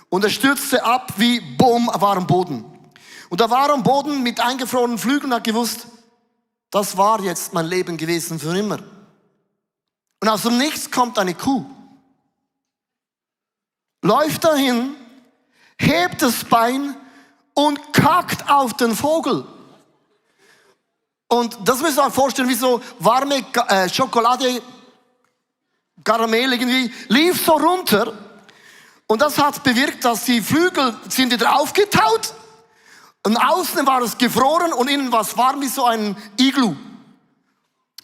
Und er stürzte ab wie, bumm, war am Boden. Und er war am Boden mit eingefrorenen Flügeln und hat gewusst, das war jetzt mein Leben gewesen für immer. Und aus dem Nichts kommt eine Kuh. Läuft dahin, hebt das Bein und kackt auf den Vogel. Und das müsst ihr euch vorstellen, wie so warme Schokolade, Karamell irgendwie, lief so runter. Und das hat bewirkt, dass die Flügel sind wieder aufgetaut. Und außen war es gefroren und innen war es warm wie so ein Iglu.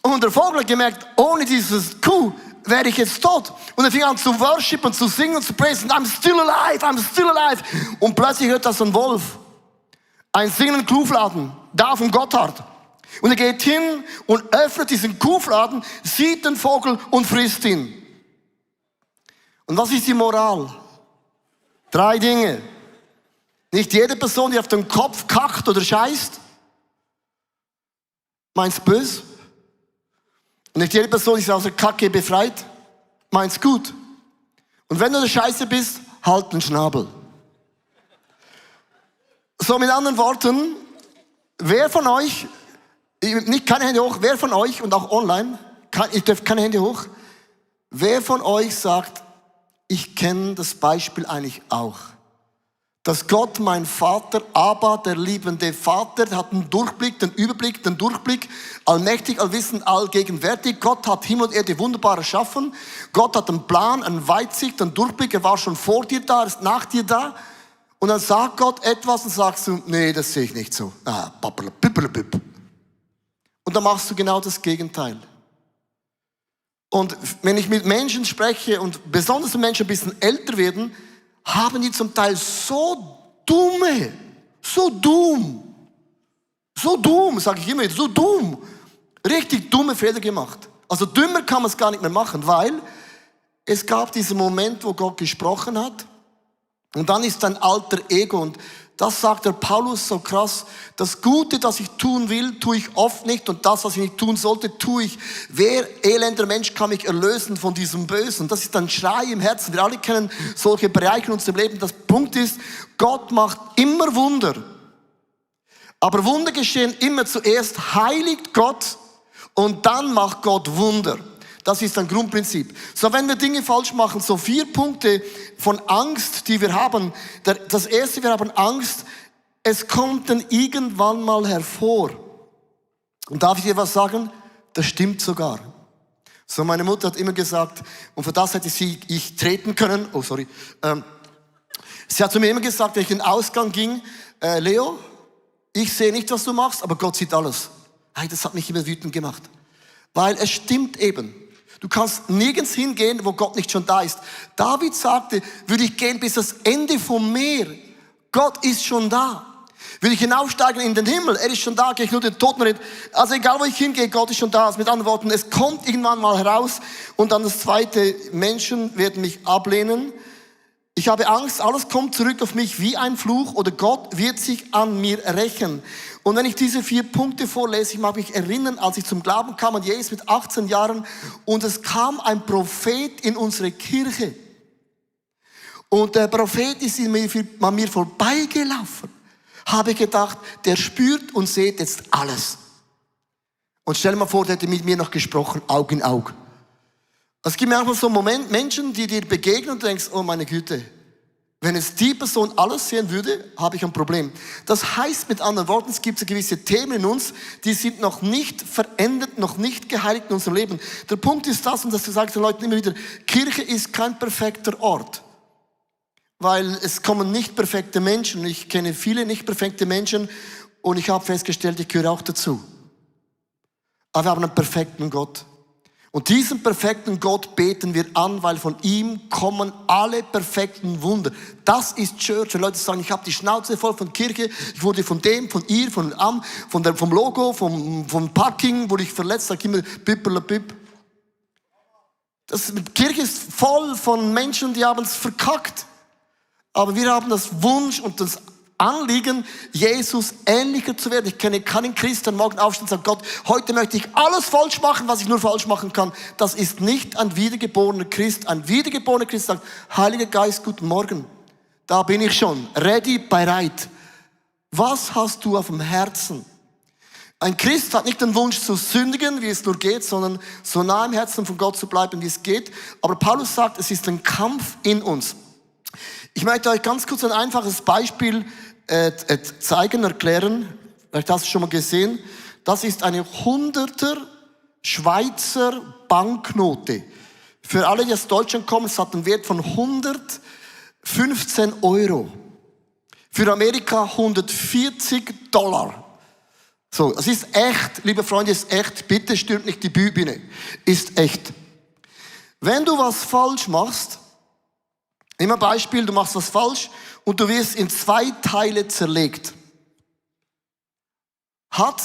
Und der Vogel hat gemerkt, ohne dieses Kuh wäre ich jetzt tot. Und er fing an zu worshipen, zu singen, zu praisen. I'm still alive, I'm still alive. Und plötzlich hört das ein Wolf. Ein singenden Kuhfladen, da vom Gotthard. Und er geht hin und öffnet diesen Kuhfladen, sieht den Vogel und frisst ihn. Und was ist die Moral? 3 Dinge. Nicht jede Person, die auf den Kopf kackt oder scheißt, meint's böse. Und nicht jede Person, die sich aus der Kacke befreit, meint's gut. Und wenn du der Scheiße bist, halt den Schnabel. So mit anderen Worten, wer von euch, nicht keine Hände hoch, wer von euch und auch online, ich dürft keine Hände hoch, wer von euch sagt, ich kenne das Beispiel eigentlich auch. Dass Gott, mein Vater, Abba, der liebende Vater, der hat einen Durchblick, den Überblick, den Durchblick, allmächtig, allwissend, allgegenwärtig. Gott hat Himmel und Erde wunderbar erschaffen. Gott hat einen Plan, einen Weitsicht, einen Durchblick. Er war schon vor dir da, er ist nach dir da. Und dann sagt Gott etwas und sagst du, nee, das sehe ich nicht so. Und dann machst du genau das Gegenteil. Und wenn ich mit Menschen spreche und besonders wenn Menschen ein bisschen älter werden, haben die zum Teil so dumm, sage ich immer wieder, so dumm, richtig dumme Fehler gemacht. Also dümmer kann man es gar nicht mehr machen, weil es gab diesen Moment, wo Gott gesprochen hat und dann ist dein alter Ego und das sagt der Paulus so krass, das Gute, das ich tun will, tue ich oft nicht und das, was ich nicht tun sollte, tue ich. Wer elender Mensch kann mich erlösen von diesem Bösen? Das ist ein Schrei im Herzen. Wir alle kennen solche Bereiche in unserem Leben. Das Punkt ist, Gott macht immer Wunder. Aber Wunder geschehen immer zuerst, heiligt Gott und dann macht Gott Wunder. Das ist ein Grundprinzip. So, wenn wir Dinge falsch machen, so 4 Punkte von Angst, die wir haben. Das erste, wir haben Angst, es kommt dann irgendwann mal hervor. Und darf ich dir was sagen? Das stimmt sogar. So, meine Mutter hat immer gesagt, und für das hätte ich treten können, sie hat zu mir immer gesagt, wenn ich in den Ausgang ging, Leo, ich sehe nicht, was du machst, aber Gott sieht alles. Hey, das hat mich immer wütend gemacht. Weil es stimmt eben. Du kannst nirgends hingehen, wo Gott nicht schon da ist. David sagte, würde ich gehen bis das Ende vom Meer. Gott ist schon da. Will ich hinaufsteigen in den Himmel, er ist schon da, gehe ich nur den Toten reden. Also egal, wo ich hingehe, Gott ist schon da. Also mit anderen Worten, es kommt irgendwann mal heraus. Und dann das zweite, Menschen werden mich ablehnen. Ich habe Angst, alles kommt zurück auf mich wie ein Fluch oder Gott wird sich an mir rächen. Und wenn ich diese 4 Punkte vorlese, ich mag mich erinnern, als ich zum Glauben kam an Jesus mit 18 Jahren und es kam ein Prophet in unsere Kirche. Und der Prophet ist an mir vorbeigelaufen. Habe gedacht, der spürt und sieht jetzt alles. Und stell dir mal vor, der hätte mit mir noch gesprochen, Auge in Auge. Es gibt manchmal so Menschen, die dir begegnen und du denkst, oh meine Güte, wenn es die Person alles sehen würde, habe ich ein Problem. Das heißt mit anderen Worten, es gibt so gewisse Themen in uns, die sind noch nicht verändert, noch nicht geheiligt in unserem Leben. Der Punkt ist das, und das sage ich den Leuten immer wieder, Kirche ist kein perfekter Ort. Weil es kommen nicht perfekte Menschen. Ich kenne viele nicht perfekte Menschen und ich habe festgestellt, ich gehöre auch dazu. Aber wir haben einen perfekten Gott. Und diesen perfekten Gott beten wir an, weil von ihm kommen alle perfekten Wunder. Das ist Church. Wenn Leute sagen, ich habe die Schnauze voll von Kirche, ich wurde von dem, von ihr, vom Logo, vom Parking, wurde ich verletzt, sage ich immer, bip. Die Kirche ist voll von Menschen, die haben es verkackt. Aber wir haben das Wunsch und das Anliegen, Jesus ähnlicher zu werden. Ich kenne keinen Christ, der morgen aufsteht und sagt, Gott, heute möchte ich alles falsch machen, was ich nur falsch machen kann. Das ist nicht ein wiedergeborener Christ. Ein wiedergeborener Christ sagt, Heiliger Geist, guten Morgen. Da bin ich schon, ready, bereit. Was hast du auf dem Herzen? Ein Christ hat nicht den Wunsch zu sündigen, wie es nur geht, sondern so nah im Herzen von Gott zu bleiben, wie es geht. Aber Paulus sagt, es ist ein Kampf in uns. Ich möchte euch ganz kurz ein einfaches Beispiel zeigen, erklären. Vielleicht hast du es schon mal gesehen. Das ist eine 100er Schweizer Banknote. Für alle, die aus Deutschland kommen, es hat einen Wert von 115 €. Für Amerika 140 $. So, es ist echt, liebe Freunde, es ist echt. Bitte stürmt nicht die Bühne. Ist echt. Wenn du was falsch machst, nimm ein Beispiel, du machst was falsch und du wirst in 2 Teile zerlegt. Hat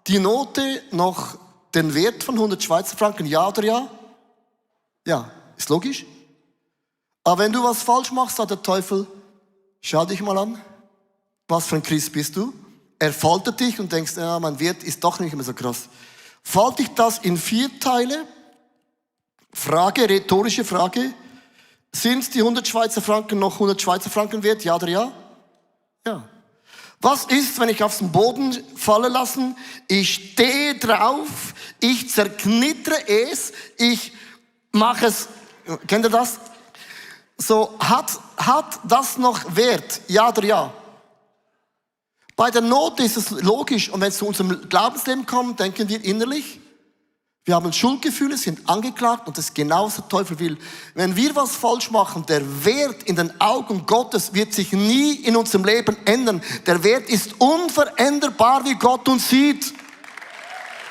die Note noch den Wert von 100 Schweizer Franken, ja oder ja? Ja, ist logisch. Aber wenn du was falsch machst, sagt der Teufel, schau dich mal an, was für ein Christ bist du? Er foltert dich und denkst, ja, mein Wert ist doch nicht mehr so krass. Falte ich das in 4 Teile? Frage, rhetorische Frage. Sind die 100 Schweizer Franken noch 100 Schweizer Franken wert? Ja oder ja? Ja. Was ist, wenn ich auf den Boden fallen lasse? Ich stehe drauf, ich zerknittere es, ich mache es. Kennt ihr das? So, hat das noch Wert? Ja oder ja? Bei der Not ist es logisch. Und wenn es zu unserem Glaubensleben kommt, denken wir innerlich, wir haben Schuldgefühle, sind angeklagt und das ist genau, was der Teufel will. Wenn wir was falsch machen, der Wert in den Augen Gottes wird sich nie in unserem Leben ändern. Der Wert ist unveränderbar, wie Gott uns sieht.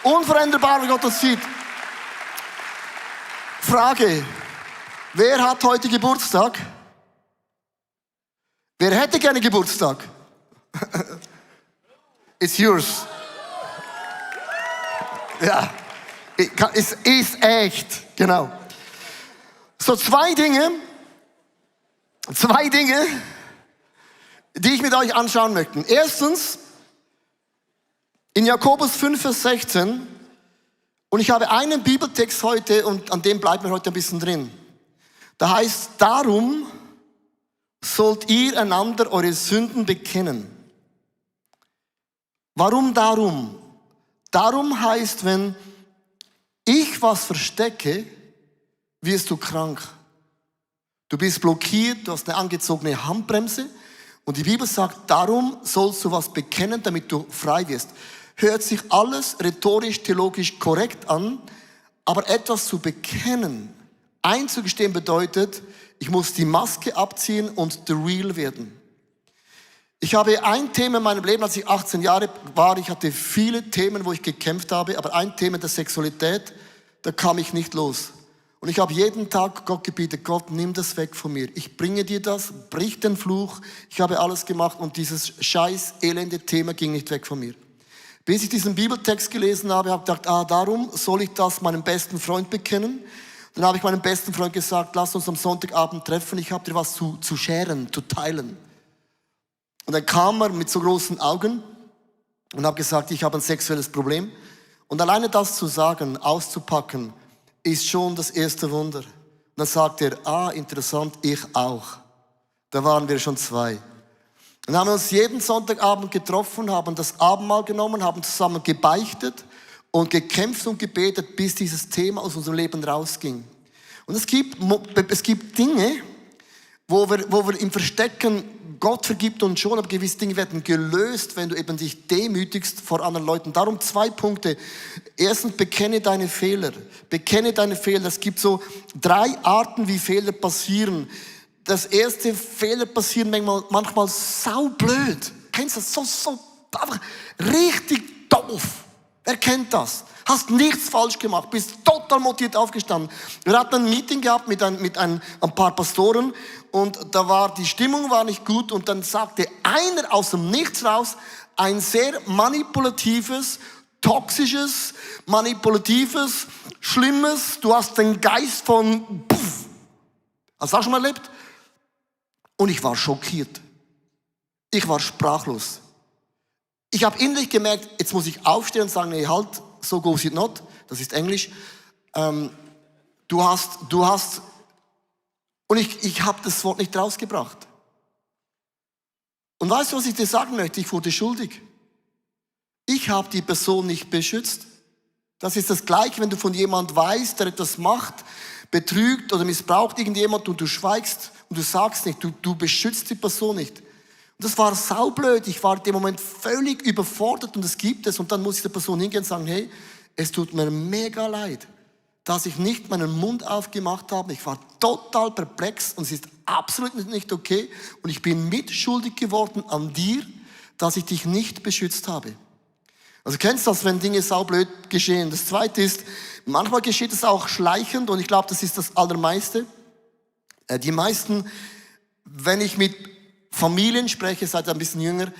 Unveränderbar, wie Gott uns sieht. Frage, wer hat heute Geburtstag? Wer hätte gerne Geburtstag? It's yours. Ja. Es ist echt, genau. So zwei Dinge, die ich mit euch anschauen möchte. Erstens, in Jakobus 5, Vers 16, und ich habe einen Bibeltext heute und an dem bleiben wir heute ein bisschen drin. Da heißt, darum sollt ihr einander eure Sünden bekennen. Warum darum? Darum heißt, wenn ich was verstecke, wirst du krank. Du bist blockiert, du hast eine angezogene Handbremse. Und die Bibel sagt, darum sollst du was bekennen, damit du frei wirst. Hört sich alles rhetorisch, theologisch korrekt an, aber etwas zu bekennen, einzugestehen bedeutet, ich muss die Maske abziehen und the real werden. Ich habe ein Thema in meinem Leben, als ich 18 Jahre war, ich hatte viele Themen, wo ich gekämpft habe, aber ein Thema der Sexualität, da kam ich nicht los. Und ich habe jeden Tag Gott gebeten, Gott, nimm das weg von mir. Ich bringe dir das, brich den Fluch. Ich habe alles gemacht und dieses scheiß, elende Thema ging nicht weg von mir. Bis ich diesen Bibeltext gelesen habe, habe ich gedacht, darum soll ich das meinem besten Freund bekennen. Dann habe ich meinem besten Freund gesagt, lass uns am Sonntagabend treffen, ich habe dir was zu sharen, zu teilen. Und dann kam er mit so großen Augen und habe gesagt, ich habe ein sexuelles Problem. Und alleine das zu sagen, auszupacken, ist schon das erste Wunder. Und dann sagt er, interessant, ich auch. Da waren wir schon zwei. Dann haben wir uns jeden Sonntagabend getroffen, haben das Abendmahl genommen, haben zusammen gebeichtet und gekämpft und gebetet, bis dieses Thema aus unserem Leben rausging. Und es gibt Dinge, wo wir im Verstecken, Gott vergibt uns schon, aber gewisse Dinge werden gelöst, wenn du eben dich demütigst vor anderen Leuten. Darum 2 Punkte. Erstens, bekenne deine Fehler. Bekenne deine Fehler. Es gibt so 3 Arten, wie Fehler passieren. Das erste, Fehler passieren manchmal saublöd. Kennst du das? So einfach richtig doof. Wer kennt das? Hast nichts falsch gemacht, bist total motiviert aufgestanden. Wir hatten ein Meeting gehabt mit ein paar Pastoren und die Stimmung war nicht gut und dann sagte einer aus dem Nichts raus ein sehr manipulatives, toxisches, schlimmes, du hast den Geist von Puff. Hast du auch schon mal erlebt? Und ich war schockiert. Ich war sprachlos. Ich habe innerlich gemerkt, jetzt muss ich aufstehen und sagen, nee, halt, so goes it not. Das ist Englisch. Du hast, und ich habe das Wort nicht rausgebracht. Und weißt du, was ich dir sagen möchte? Ich wurde schuldig. Ich habe die Person nicht beschützt. Das ist das Gleiche, wenn du von jemandem weißt, der etwas macht, betrügt oder missbraucht irgendjemand und du schweigst und du sagst nicht, du beschützt die Person nicht. Und das war saublöd. Ich war in dem Moment völlig überfordert und es gibt es. Und dann muss ich der Person hingehen und sagen, hey, es tut mir mega leid, dass ich nicht meinen Mund aufgemacht habe. Ich war total perplex und es ist absolut nicht okay. Und ich bin mitschuldig geworden an dir, dass ich dich nicht beschützt habe. Also kennst du das, wenn Dinge saublöd geschehen? Das Zweite ist, manchmal geschieht es auch schleichend und ich glaube, das ist das Allermeiste. Die meisten, wenn ich mit Familien spreche, seid ein bisschen jünger,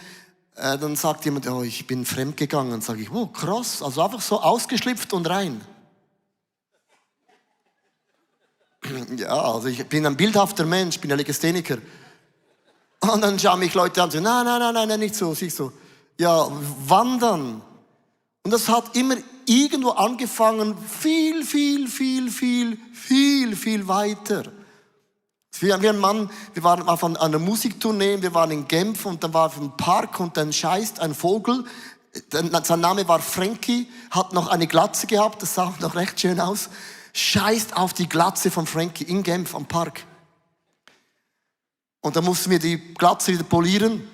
dann sagt jemand, oh, ich bin fremdgegangen. Dann sage ich, oh, krass, also einfach so ausgeschlüpft und rein. Ja, also ich bin ein bildhafter Mensch, bin ein Legastheniker. Und dann schauen mich Leute an und sagen, nein, nicht so. Ich so, ja, wandern. Und das hat immer irgendwo angefangen, viel weiter. Wir waren auf einer Musiktournee, wir waren in Genf und dann war ein Park und dann scheißt ein Vogel. Sein Name war Frankie, hat noch eine Glatze gehabt, das sah noch recht schön aus. Scheißt auf die Glatze von Frankie in Genf am Park. Und dann mussten wir die Glatze wieder polieren.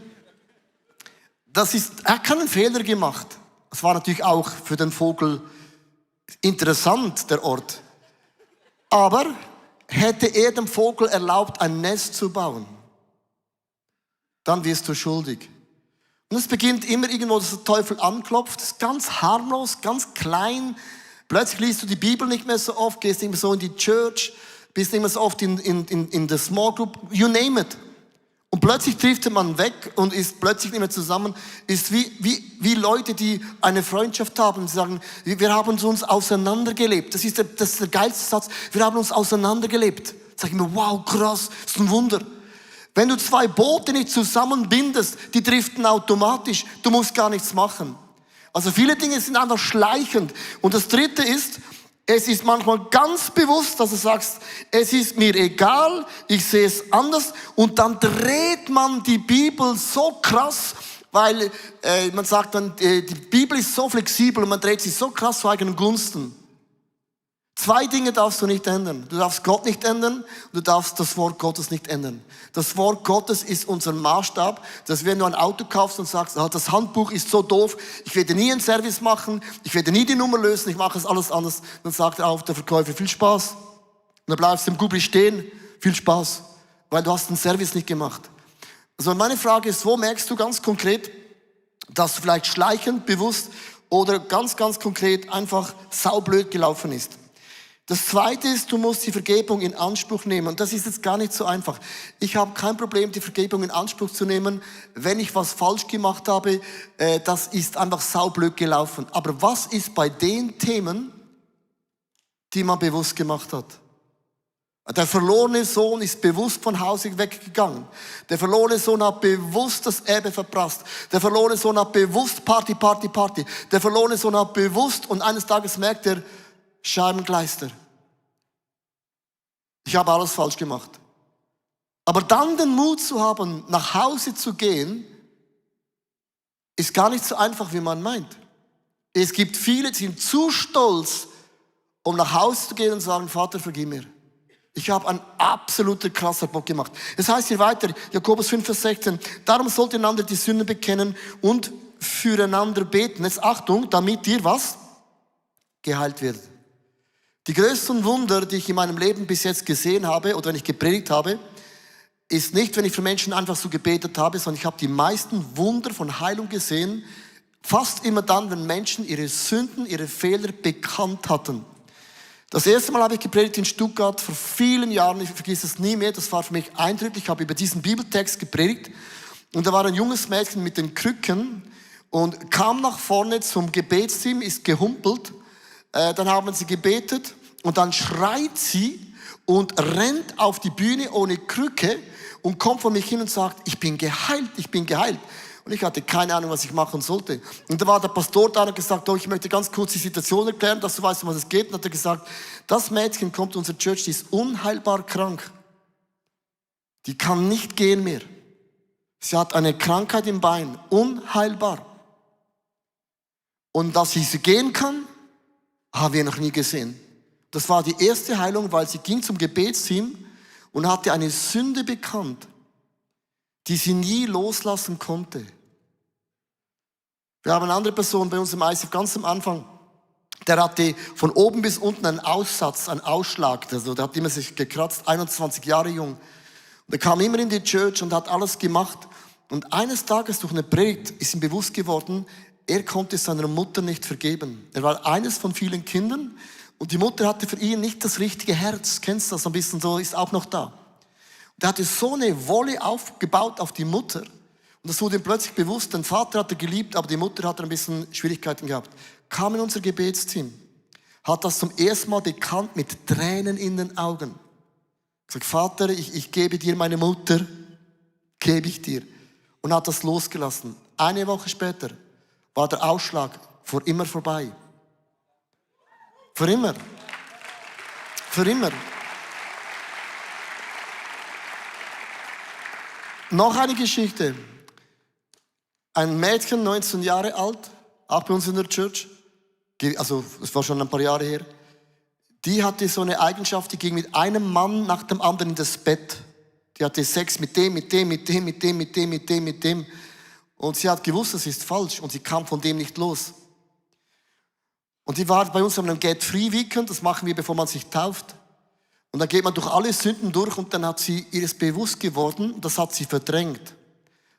Er hat keinen Fehler gemacht. Es war natürlich auch für den Vogel interessant, der Ort. Aber hätte er dem Vogel erlaubt, ein Nest zu bauen, dann wirst du schuldig. Und es beginnt immer irgendwo, dass der Teufel anklopft. Das ist ganz harmlos, ganz klein. Plötzlich liest du die Bibel nicht mehr so oft, gehst nicht mehr so in die Church, bist nicht mehr so oft in der Small Group, you name it. Und plötzlich trifft man weg und ist plötzlich nicht mehr zusammen. Ist wie Leute, die eine Freundschaft haben, die sagen, wir haben uns auseinandergelebt. Das ist der geilste Satz. Wir haben uns auseinandergelebt. Sag ich mir, wow, krass, das ist ein Wunder. Wenn du zwei Boote nicht zusammenbindest, die driften automatisch. Du musst gar nichts machen. Also viele Dinge sind einfach schleichend. Und das Dritte ist, es ist manchmal ganz bewusst, dass du sagst, es ist mir egal, ich sehe es anders. Und dann dreht man die Bibel so krass, weil man sagt dann, die Bibel ist so flexibel und man dreht sie so krass zu eigenen Gunsten. Zwei Dinge darfst du nicht ändern. Du darfst Gott nicht ändern und du darfst das Wort Gottes nicht ändern. Das Wort Gottes ist unser Maßstab, dass wenn du ein Auto kaufst und sagst, das Handbuch ist so doof, ich werde nie einen Service machen, ich werde nie die Nummer lösen, ich mache es alles anders, dann sagt er auch der Verkäufer, viel Spaß. Und dann bleibst du im Gubli stehen, viel Spaß, weil du hast den Service nicht gemacht. Also meine Frage ist, wo merkst du ganz konkret, dass du vielleicht schleichend, bewusst oder ganz, ganz konkret einfach saublöd gelaufen ist? Das Zweite ist, du musst die Vergebung in Anspruch nehmen. Und das ist jetzt gar nicht so einfach. Ich habe kein Problem, die Vergebung in Anspruch zu nehmen, wenn ich was falsch gemacht habe. Das ist einfach saublöd gelaufen. Aber was ist bei den Themen, die man bewusst gemacht hat? Der verlorene Sohn ist bewusst von Hause weggegangen. Der verlorene Sohn hat bewusst das Erbe verprasst. Der verlorene Sohn hat bewusst Party. Der verlorene Sohn hat bewusst und eines Tages merkt er, Scheibengleister. Ich habe alles falsch gemacht. Aber dann den Mut zu haben, nach Hause zu gehen, ist gar nicht so einfach, wie man meint. Es gibt viele, die sind zu stolz, um nach Hause zu gehen und sagen, Vater, vergib mir. Ich habe einen absoluten krasser Bock gemacht. Es heißt hier weiter, Jakobus 5, Vers 16, darum sollt ihr einander die Sünden bekennen und füreinander beten. Jetzt Achtung, damit ihr was? Geheilt werdet. Die größten Wunder, die ich in meinem Leben bis jetzt gesehen habe oder wenn ich gepredigt habe, ist nicht, wenn ich für Menschen einfach so gebetet habe, sondern ich habe die meisten Wunder von Heilung gesehen, fast immer dann, wenn Menschen ihre Sünden, ihre Fehler bekannt hatten. Das erste Mal habe ich gepredigt in Stuttgart vor vielen Jahren, ich vergesse es nie mehr, das war für mich eindrücklich, ich habe über diesen Bibeltext gepredigt und da war ein junges Mädchen mit den Krücken und kam nach vorne zum Gebetsteam, ist gehumpelt. Dann haben sie gebetet und dann schreit sie und rennt auf die Bühne ohne Krücke und kommt vor mich hin und sagt, ich bin geheilt, ich bin geheilt. Und ich hatte keine Ahnung, was ich machen sollte. Und da war der Pastor da und hat gesagt, ich möchte ganz kurz die Situation erklären, dass du weißt, um was es geht. Und hat er gesagt, das Mädchen kommt zu unserer Church, die ist unheilbar krank. Die kann nicht gehen mehr. Sie hat eine Krankheit im Bein, unheilbar. Und dass sie gehen kann, haben wir noch nie gesehen. Das war die erste Heilung, weil sie ging zum Gebetsteam und hatte eine Sünde bekannt, die sie nie loslassen konnte. Wir haben eine andere Person bei uns im ICF ganz am Anfang, der hatte von oben bis unten einen Aussatz, einen Ausschlag, also der hat immer sich gekratzt, 21 Jahre jung. Und er kam immer in die Church und hat alles gemacht. Und eines Tages durch eine Predigt ist ihm bewusst geworden, er konnte seiner Mutter nicht vergeben. Er war eines von vielen Kindern und die Mutter hatte für ihn nicht das richtige Herz. Kennst du das ein bisschen so, ist auch noch da. Und er hatte so eine Wolle aufgebaut auf die Mutter und das wurde ihm plötzlich bewusst, den Vater hat er geliebt, aber die Mutter hat ein bisschen Schwierigkeiten gehabt. Kam in unser Gebetsteam, hat das zum ersten Mal bekannt mit Tränen in den Augen. Gesagt, Vater, ich gebe dir meine Mutter, gebe ich dir. Und hat das losgelassen. Eine Woche später war der Ausschlag für immer vorbei. Für immer. Für immer. Noch eine Geschichte. Ein Mädchen, 19 Jahre alt, auch bei uns in der Church, also es war schon ein paar Jahre her, die hatte so eine Eigenschaft, die ging mit einem Mann nach dem anderen in das Bett. Die hatte Sex mit dem. Und sie hat gewusst, das ist falsch. Und sie kam von dem nicht los. Und die war bei uns an einem Get-Free-Weekend. Das machen wir, bevor man sich tauft. Und dann geht man durch alle Sünden durch und dann hat sie ihr ist bewusst geworden, das hat sie verdrängt,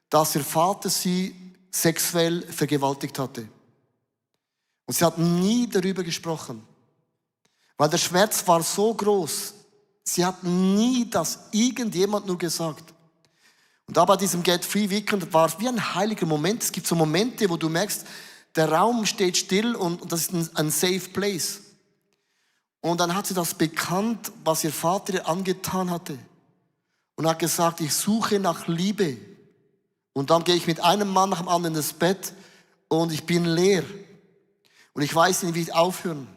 dass ihr Vater sie sexuell vergewaltigt hatte. Und sie hat nie darüber gesprochen. Weil der Schmerz war so groß. Sie hat nie das irgendjemand nur gesagt. Und da bei diesem Get Free Weekend war es wie ein heiliger Moment. Es gibt so Momente, wo du merkst, der Raum steht still und das ist ein safe place. Und dann hat sie das bekannt, was ihr Vater ihr angetan hatte. Und hat gesagt, ich suche nach Liebe. Und dann gehe ich mit einem Mann nach dem anderen ins Bett und ich bin leer. Und ich weiß nicht, wie ich aufhören.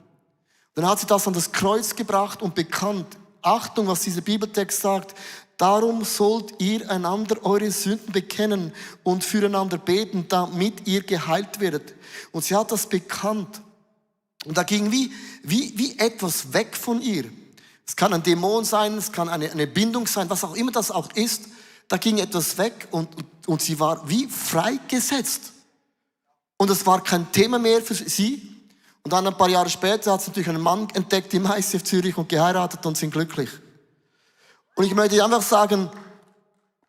Dann hat sie das an das Kreuz gebracht und bekannt. Achtung, was dieser Bibeltext sagt. Darum sollt ihr einander eure Sünden bekennen und füreinander beten, damit ihr geheilt werdet. Und sie hat das bekannt. Und da ging wie etwas weg von ihr. Es kann ein Dämon sein, es kann eine Bindung sein, was auch immer das auch ist. Da ging etwas weg und sie war wie freigesetzt. Und es war kein Thema mehr für sie. Und dann ein paar Jahre später hat sie natürlich einen Mann entdeckt im ICF Zürich und geheiratet und sind glücklich. Und ich möchte einfach sagen,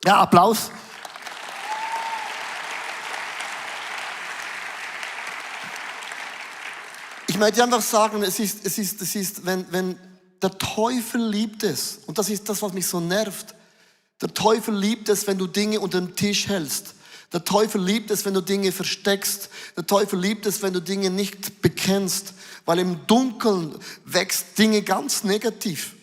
ja, Applaus. Ich möchte einfach sagen, es ist, wenn der Teufel liebt es, und das ist das, was mich so nervt. Der Teufel liebt es, wenn du Dinge unter den Tisch hältst. Der Teufel liebt es, wenn du Dinge versteckst. Der Teufel liebt es, wenn du Dinge nicht bekennst. Weil im Dunkeln wächst Dinge ganz negativ.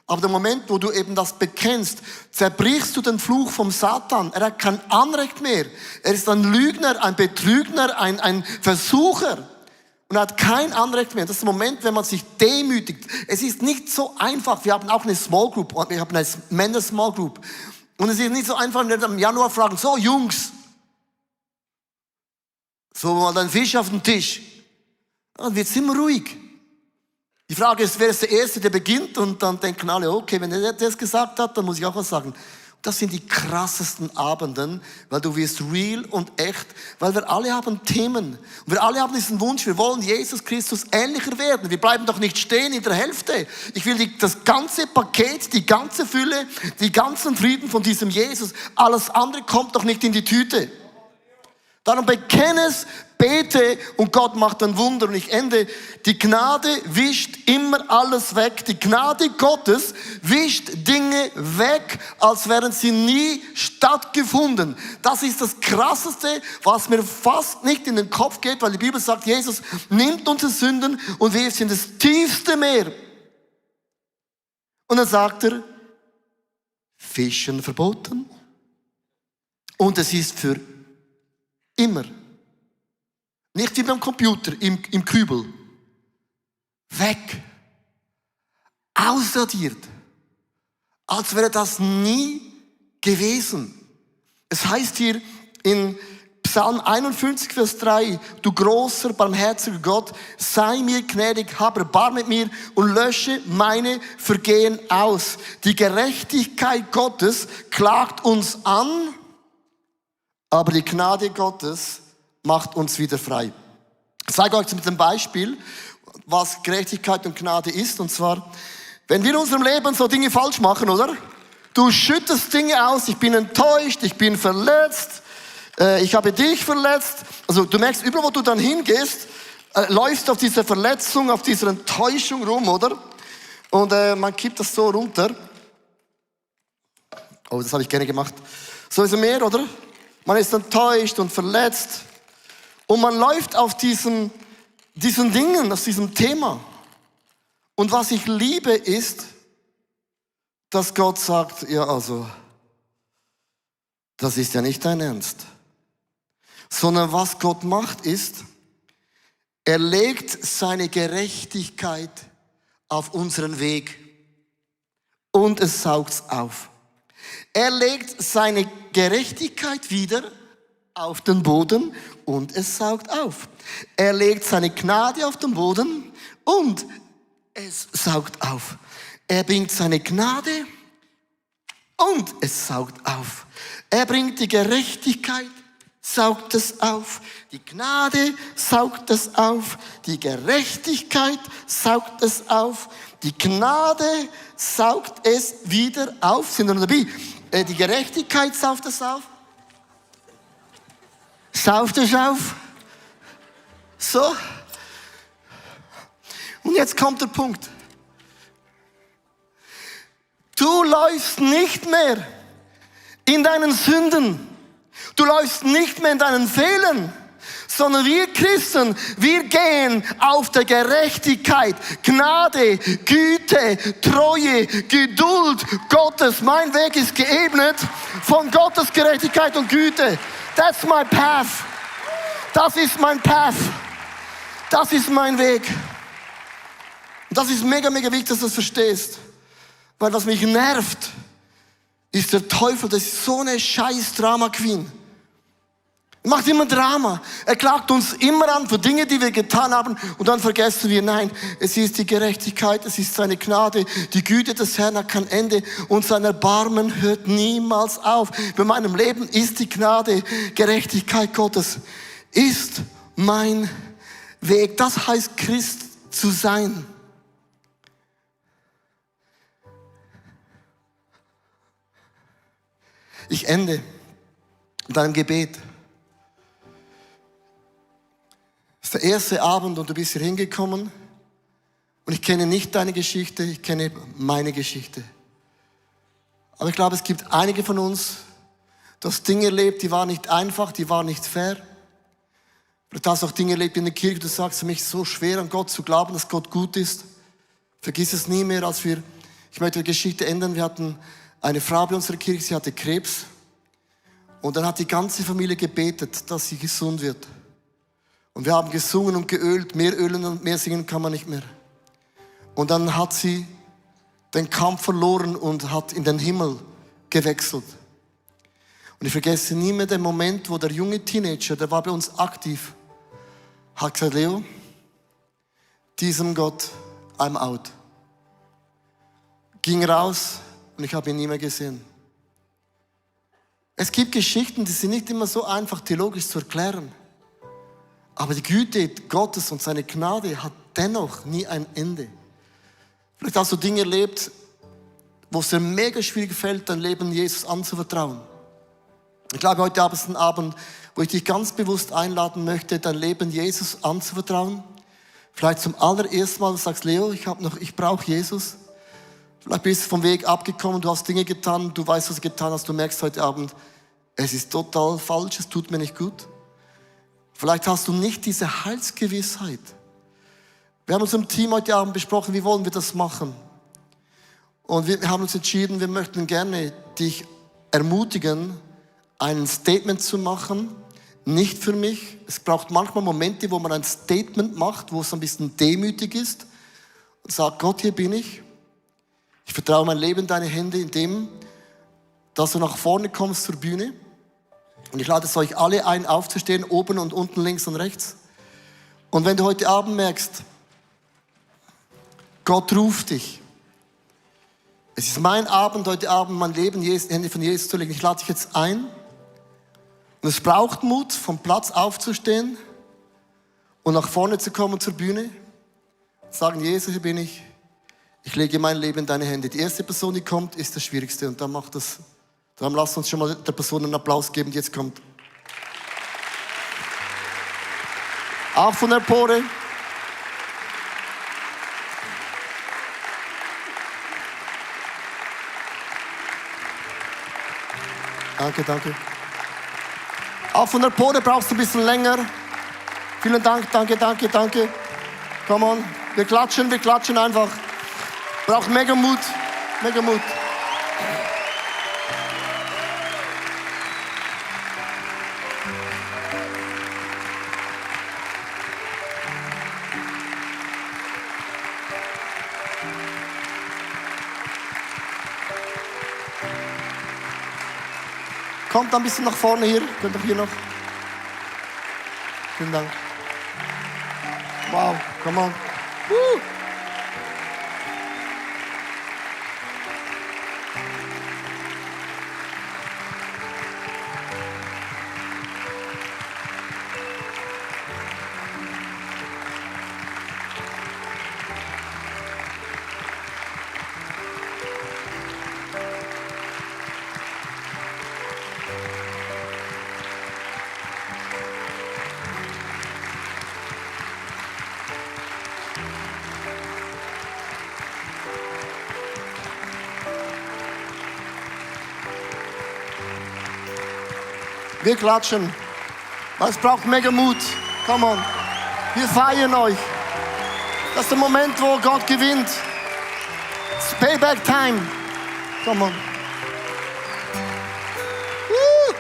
Aber der Moment, wo du eben das bekennst, zerbrichst du den Fluch vom Satan. Er hat kein Anrecht mehr. Er ist ein Lügner, ein Betrügner, ein Versucher. Und er hat kein Anrecht mehr. Das ist der Moment, wenn man sich demütigt. Es ist nicht so einfach. Wir haben auch eine Small Group. Wir haben eine Männer Small Group. Und es ist nicht so einfach, wenn wir im Januar fragen, so Jungs, so mal dein Fisch auf den Tisch. Dann wird es immer ruhig. Die Frage ist, wer ist der Erste, der beginnt? Und dann denken alle, okay, wenn der das gesagt hat, dann muss ich auch was sagen. Das sind die krassesten Abenden, weil du wirst real und echt, weil wir alle haben Themen. Und wir alle haben diesen Wunsch, wir wollen Jesus Christus ähnlicher werden. Wir bleiben doch nicht stehen in der Hälfte. Ich will das ganze Paket, die ganze Fülle, die ganzen Frieden von diesem Jesus. Alles andere kommt doch nicht in die Tüte. Darum bekenne es, bete und Gott macht ein Wunder. Und ich ende, die Gnade wischt immer alles weg. Die Gnade Gottes wischt Dinge weg, als wären sie nie stattgefunden. Das ist das Krasseste, was mir fast nicht in den Kopf geht, weil die Bibel sagt, Jesus nimmt unsere Sünden und wirft sie in das tiefste Meer. Und dann sagt er, Fischen verboten. Und es ist für immer. Nicht wie beim Computer, im Kübel. Weg. Ausradiert. Als wäre das nie gewesen. Es heißt hier in Psalm 51, Vers 3, du großer, barmherziger Gott, sei mir gnädig, hab Erbarmen mit mir und lösche meine Vergehen aus. Die Gerechtigkeit Gottes klagt uns an, aber die Gnade Gottes macht uns wieder frei. Ich zeige euch mit einem Beispiel, was Gerechtigkeit und Gnade ist. Und zwar, wenn wir in unserem Leben so Dinge falsch machen, oder? Du schüttest Dinge aus, ich bin enttäuscht, ich bin verletzt, ich habe dich verletzt. Also du merkst, überall wo du dann hingehst, läufst auf dieser Verletzung, auf dieser Enttäuschung rum, oder? Und man kippt das so runter. Oh, das habe ich gerne gemacht. So ist es mehr, oder? Man ist enttäuscht und verletzt. Und man läuft auf diesen Dingen, auf diesem Thema. Und was ich liebe ist, dass Gott sagt, ja also, das ist ja nicht dein Ernst. Sondern was Gott macht ist, er legt seine Gerechtigkeit auf unseren Weg. Und es saugt's auf. Er legt seine Gerechtigkeit wieder auf den Boden und es saugt auf. Er legt seine Gnade auf den Boden und es saugt auf. Er bringt seine Gnade und es saugt auf. Er bringt die Gerechtigkeit, saugt es auf. Die Gnade saugt es auf. Die Gerechtigkeit saugt es auf. Die Gnade saugt es wieder auf. Sind wir noch dabei? Die Gerechtigkeit saugt es auf. Saugt es auf. So. Und jetzt kommt der Punkt. Du läufst nicht mehr in deinen Sünden. Du läufst nicht mehr in deinen Fehlern. Sondern wir Christen, wir gehen auf der Gerechtigkeit, Gnade, Güte, Treue, Geduld Gottes. Mein Weg ist geebnet von Gottes Gerechtigkeit und Güte. That's my path. Das ist mein Path. Das ist mein Weg. Und das ist mega, mega wichtig, dass du das verstehst. Weil was mich nervt, ist der Teufel. Das ist so eine scheiß Drama-Queen. Er macht immer Drama. Er klagt uns immer an für Dinge, die wir getan haben. Und dann vergessen wir, nein, es ist die Gerechtigkeit, es ist seine Gnade. Die Güte des Herrn hat kein Ende und sein Erbarmen hört niemals auf. Bei meinem Leben ist die Gnade, Gerechtigkeit Gottes, ist mein Weg. Das heißt, Christ zu sein. Ich ende mit einem Gebet. Es ist der erste Abend und du bist hier hingekommen und ich kenne nicht deine Geschichte, ich kenne meine Geschichte. Aber ich glaube, es gibt einige von uns, du hast Dinge erlebt, die waren nicht einfach, die waren nicht fair. Du hast auch Dinge erlebt in der Kirche, du sagst, für mich ist so schwer an Gott zu glauben, dass Gott gut ist. Vergiss es nie mehr, ich möchte die Geschichte ändern, wir hatten eine Frau bei unserer Kirche, sie hatte Krebs und dann hat die ganze Familie gebetet, dass sie gesund wird. Und wir haben gesungen und geölt, mehr ölen und mehr singen kann man nicht mehr. Und dann hat sie den Kampf verloren und hat in den Himmel gewechselt. Und ich vergesse nie mehr den Moment, wo der junge Teenager, der war bei uns aktiv, hat gesagt, Leo, diesem Gott, I'm out. Ging raus und ich habe ihn nie mehr gesehen. Es gibt Geschichten, die sind nicht immer so einfach theologisch zu erklären. Aber die Güte Gottes und seine Gnade hat dennoch nie ein Ende. Vielleicht hast du Dinge erlebt, wo es dir mega schwierig fällt, dein Leben Jesus anzuvertrauen. Ich glaube, heute Abend ist ein Abend, wo ich dich ganz bewusst einladen möchte, dein Leben Jesus anzuvertrauen. Vielleicht zum allerersten Mal sagst, Leo, ich brauche Jesus. Vielleicht bist du vom Weg abgekommen, du hast Dinge getan, du weißt, was du getan hast, du merkst heute Abend, es ist total falsch, es tut mir nicht gut. Vielleicht hast du nicht diese Heilsgewissheit. Wir haben uns im Team heute Abend besprochen, wie wollen wir das machen? Und wir haben uns entschieden, wir möchten gerne dich ermutigen, ein Statement zu machen. Nicht für mich. Es braucht manchmal Momente, wo man ein Statement macht, wo es ein bisschen demütig ist. Und sagt, Gott, hier bin ich. Ich vertraue mein Leben in deine Hände, indem, dass du nach vorne kommst zur Bühne. Und ich lade es euch alle ein, aufzustehen, oben und unten, links und rechts. Und wenn du heute Abend merkst, Gott ruft dich. Es ist mein Abend, heute Abend mein Leben in die Hände von Jesus zu legen. Ich lade dich jetzt ein. Und es braucht Mut, vom Platz aufzustehen und nach vorne zu kommen zur Bühne. Sagen, Jesus, hier bin ich. Ich lege mein Leben in deine Hände. Die erste Person, die kommt, ist das Schwierigste. Und dann macht das. Darum lasst uns schon mal der Person einen Applaus geben, die jetzt kommt. Auch von der Pore. Danke, danke. Auch von der Pore brauchst du ein bisschen länger. Vielen Dank, danke, danke, danke. Come on, wir klatschen einfach. Braucht mega Mut, mega Mut. Kommt ein bisschen nach vorne hier. Könnt ihr hier noch? Vielen Dank. Wow, come on. Wir klatschen. Es braucht mega Mut. Come on. Wir feiern euch. Das ist der Moment, wo Gott gewinnt. It's Payback Time. Come on. Woo.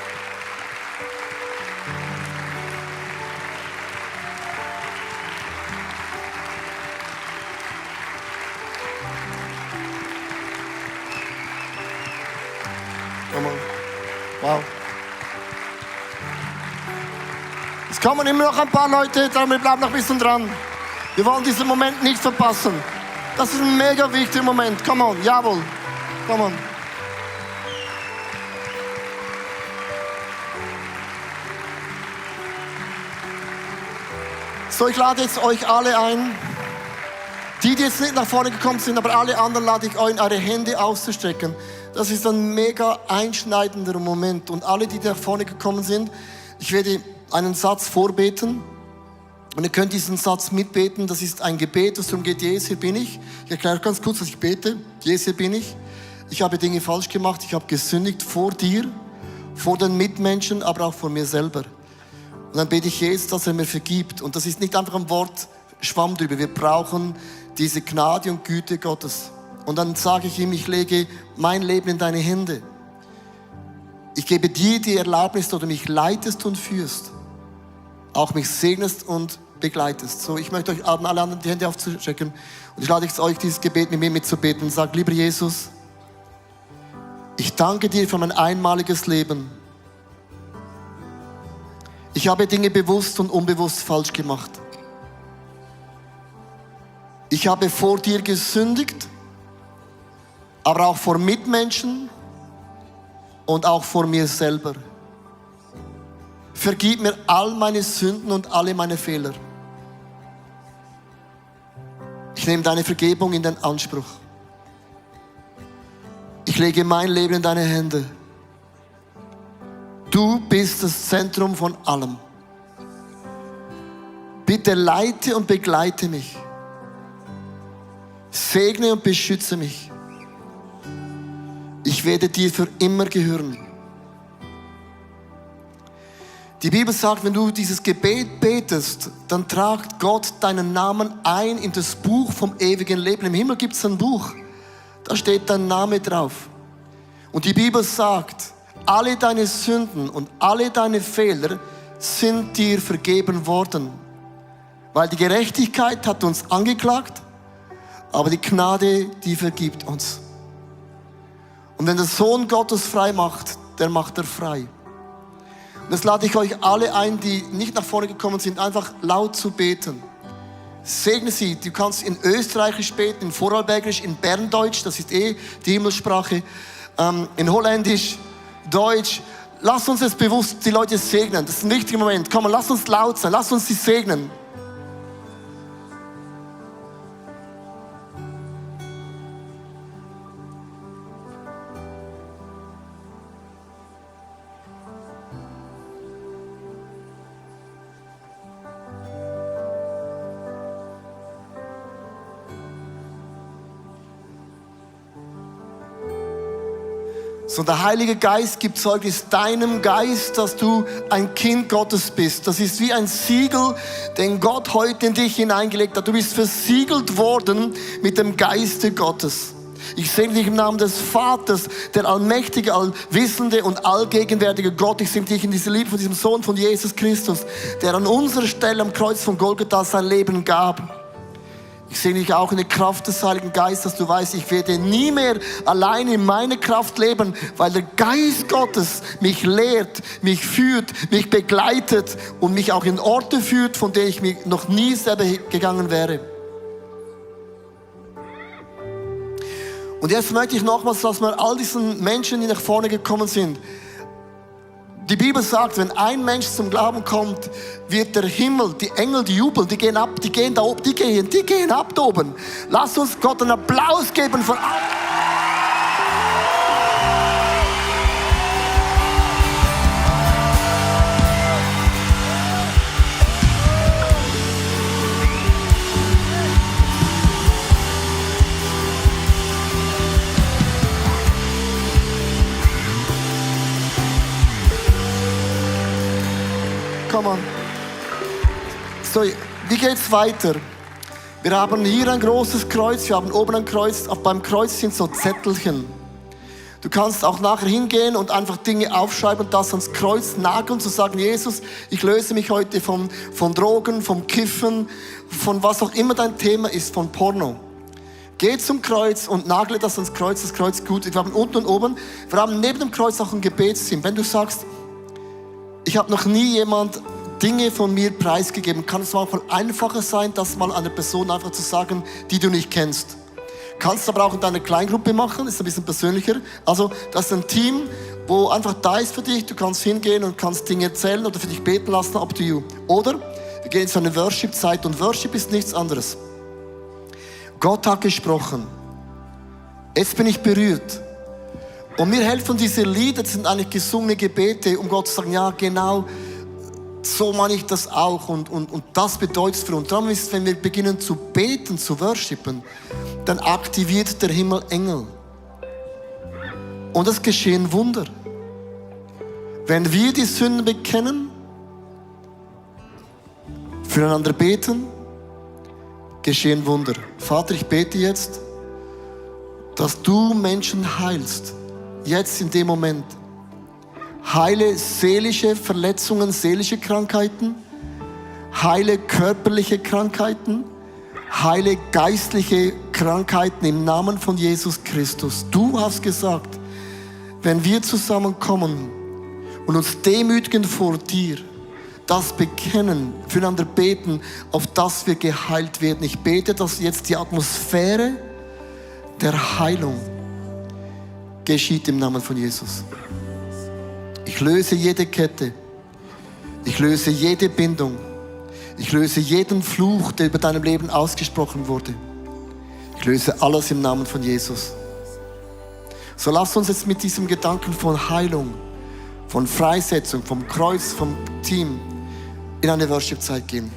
Come on. Wow. Es kommen immer noch ein paar Leute, darum wir bleiben noch ein bisschen dran. Wir wollen diesen Moment nicht verpassen. Das ist ein mega wichtiger Moment. Come on, jawohl. Come on. So, ich lade jetzt euch alle ein. Die jetzt nicht nach vorne gekommen sind, aber alle anderen lade ich euch, eure Hände auszustrecken. Das ist ein mega einschneidender Moment. Und alle, die nach vorne gekommen sind, ich werde einen Satz vorbeten. Und ihr könnt diesen Satz mitbeten. Das ist ein Gebet, das darum geht: Jesus, hier bin ich. Ich erkläre ganz kurz, was ich bete. Jesus, hier bin ich. Ich habe Dinge falsch gemacht. Ich habe gesündigt vor dir, vor den Mitmenschen, aber auch vor mir selber. Und dann bete ich Jesus, dass er mir vergibt. Und das ist nicht einfach ein Wort Schwamm drüber. Wir brauchen diese Gnade und Güte Gottes. Und dann sage ich ihm, ich lege mein Leben in deine Hände. Ich gebe dir die Erlaubnis, dass du mich leitest und führst. Auch mich segnest und begleitest. So, ich möchte euch alle anderen die Hände aufzustrecken. Und ich lade euch, dieses Gebet mit mir mitzubeten. Und sage: Lieber Jesus, ich danke dir für mein einmaliges Leben. Ich habe Dinge bewusst und unbewusst falsch gemacht. Ich habe vor dir gesündigt, aber auch vor Mitmenschen und auch vor mir selber. Vergib mir all meine Sünden und alle meine Fehler. Ich nehme deine Vergebung in den Anspruch. Ich lege mein Leben in deine Hände. Du bist das Zentrum von allem. Bitte leite und begleite mich. Segne und beschütze mich. Ich werde dir für immer gehören. Die Bibel sagt, wenn du dieses Gebet betest, dann tragt Gott deinen Namen ein in das Buch vom ewigen Leben. Im Himmel gibt es ein Buch, da steht dein Name drauf. Und die Bibel sagt, alle deine Sünden und alle deine Fehler sind dir vergeben worden. Weil die Gerechtigkeit hat uns angeklagt, aber die Gnade, die vergibt uns. Und wenn der Sohn Gottes frei macht, der macht er frei. Und jetzt lade ich euch alle ein, die nicht nach vorne gekommen sind, einfach laut zu beten. Segne sie. Du kannst in Österreichisch beten, in Vorarlbergisch, in Berndeutsch, das ist die Himmelssprache, in Holländisch, Deutsch. Lass uns jetzt bewusst die Leute segnen. Das ist ein wichtiger Moment. Komm, lass uns laut sein. Lass uns sie segnen. So, der Heilige Geist gibt Zeugnis deinem Geist, dass du ein Kind Gottes bist. Das ist wie ein Siegel, den Gott heute in dich hineingelegt hat. Du bist versiegelt worden mit dem Geiste Gottes. Ich segne dich im Namen des Vaters, der allmächtige, allwissende und allgegenwärtige Gott. Ich segne dich in diese Liebe von diesem Sohn von Jesus Christus, der an unserer Stelle am Kreuz von Golgatha sein Leben gab. Ich sehe dich auch in der Kraft des Heiligen Geistes, dass du weißt, ich werde nie mehr allein in meiner Kraft leben, weil der Geist Gottes mich lehrt, mich führt, mich begleitet und mich auch in Orte führt, von denen ich noch nie selber gegangen wäre. Und jetzt möchte ich nochmals, dass wir all diesen Menschen, die nach vorne gekommen sind, die Bibel sagt, wenn ein Mensch zum Glauben kommt, wird der Himmel, die Engel, die jubeln, die gehen ab, die gehen da oben, die gehen ab da oben. Lass uns Gott einen Applaus geben von allen. Come on. So, wie geht's weiter? Wir haben hier ein großes Kreuz, wir haben oben ein Kreuz. Beim Kreuz sind so Zettelchen. Du kannst auch nachher hingehen und einfach Dinge aufschreiben und das ans Kreuz nageln, zu sagen, Jesus, ich löse mich heute von Drogen, vom Kiffen, von was auch immer dein Thema ist, von Porno. Geh zum Kreuz und nagle das ans Kreuz, das Kreuz gut. Wir haben unten und oben, wir haben neben dem Kreuz auch ein Gebetsteam. Wenn du sagst, ich habe noch nie jemand Dinge von mir preisgegeben, kann es manchmal einfacher sein, das mal einer Person einfach zu sagen, die du nicht kennst. Kannst aber auch in deiner Kleingruppe machen, ist ein bisschen persönlicher. Also das ist ein Team, wo einfach da ist für dich. Du kannst hingehen und kannst Dinge erzählen oder für dich beten lassen, up to you. Oder wir gehen in so eine Worship-Zeit und Worship ist nichts anderes. Gott hat gesprochen. Jetzt bin ich berührt. Und mir helfen diese Lieder, das sind eigentlich gesungene Gebete, um Gott zu sagen, ja genau, so meine ich das auch und das bedeutet es für uns. Darum ist es, wenn wir beginnen zu beten, zu worshipen, dann aktiviert der Himmel Engel. Und es geschehen Wunder. Wenn wir die Sünden bekennen, füreinander beten, geschehen Wunder. Vater, ich bete jetzt, dass du Menschen heilst. Jetzt in dem Moment. Heile seelische Verletzungen, seelische Krankheiten. Heile körperliche Krankheiten. Heile geistliche Krankheiten im Namen von Jesus Christus. Du hast gesagt, wenn wir zusammenkommen und uns demütigen vor dir, das bekennen, füreinander beten, auf das wir geheilt werden. Ich bete, dass jetzt die Atmosphäre der Heilung geschieht im Namen von Jesus. Ich löse jede Kette. Ich löse jede Bindung. Ich löse jeden Fluch, der über deinem Leben ausgesprochen wurde. Ich löse alles im Namen von Jesus. So lass uns jetzt mit diesem Gedanken von Heilung, von Freisetzung, vom Kreuz, vom Team in eine Worship-Zeit gehen.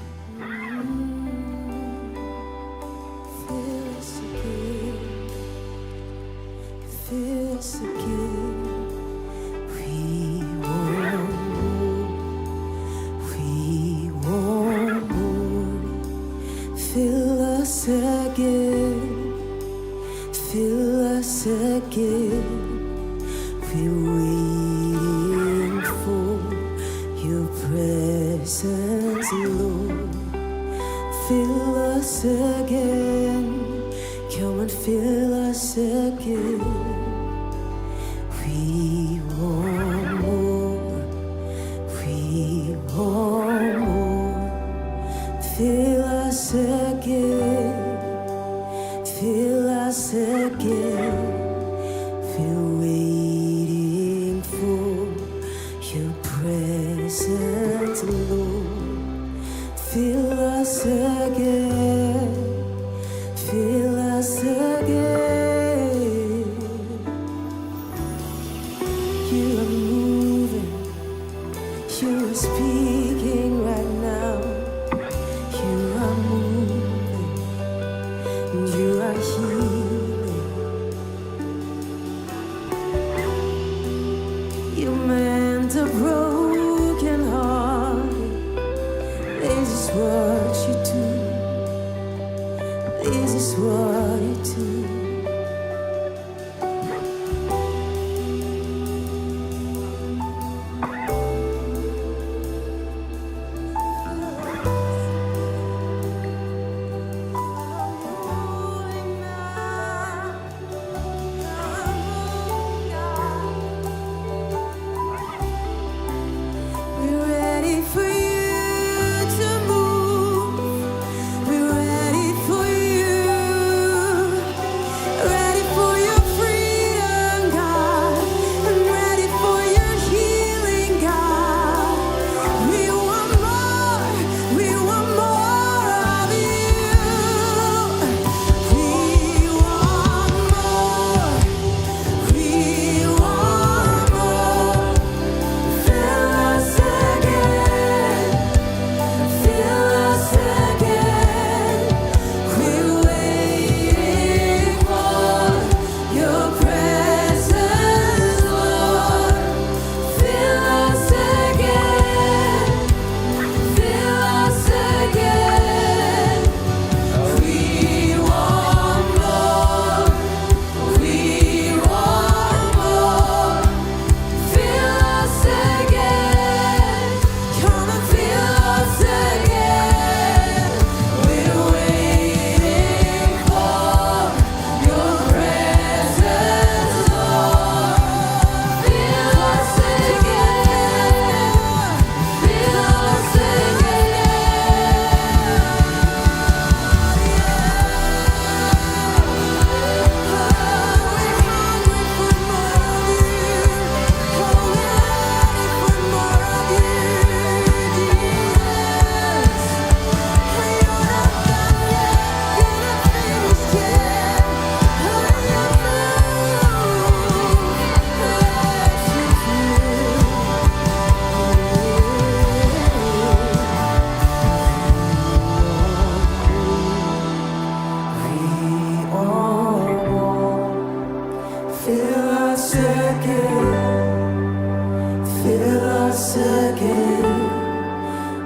again.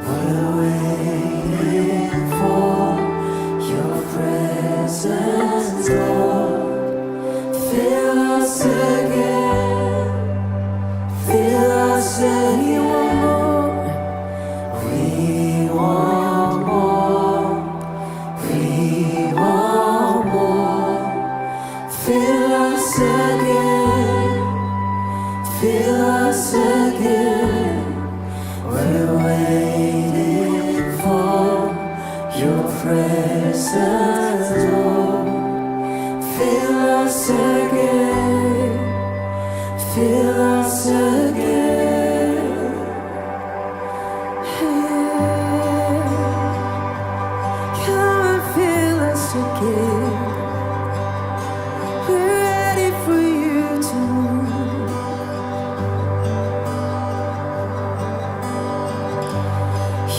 We're waiting for your presence, Lord. Fill us again. Fill us again. We want more. We want more. Fill us again. Fill us again. We're waiting for your presence, Lord. Fill us again. Fill us again. Come and fill us again. We're ready for you to move.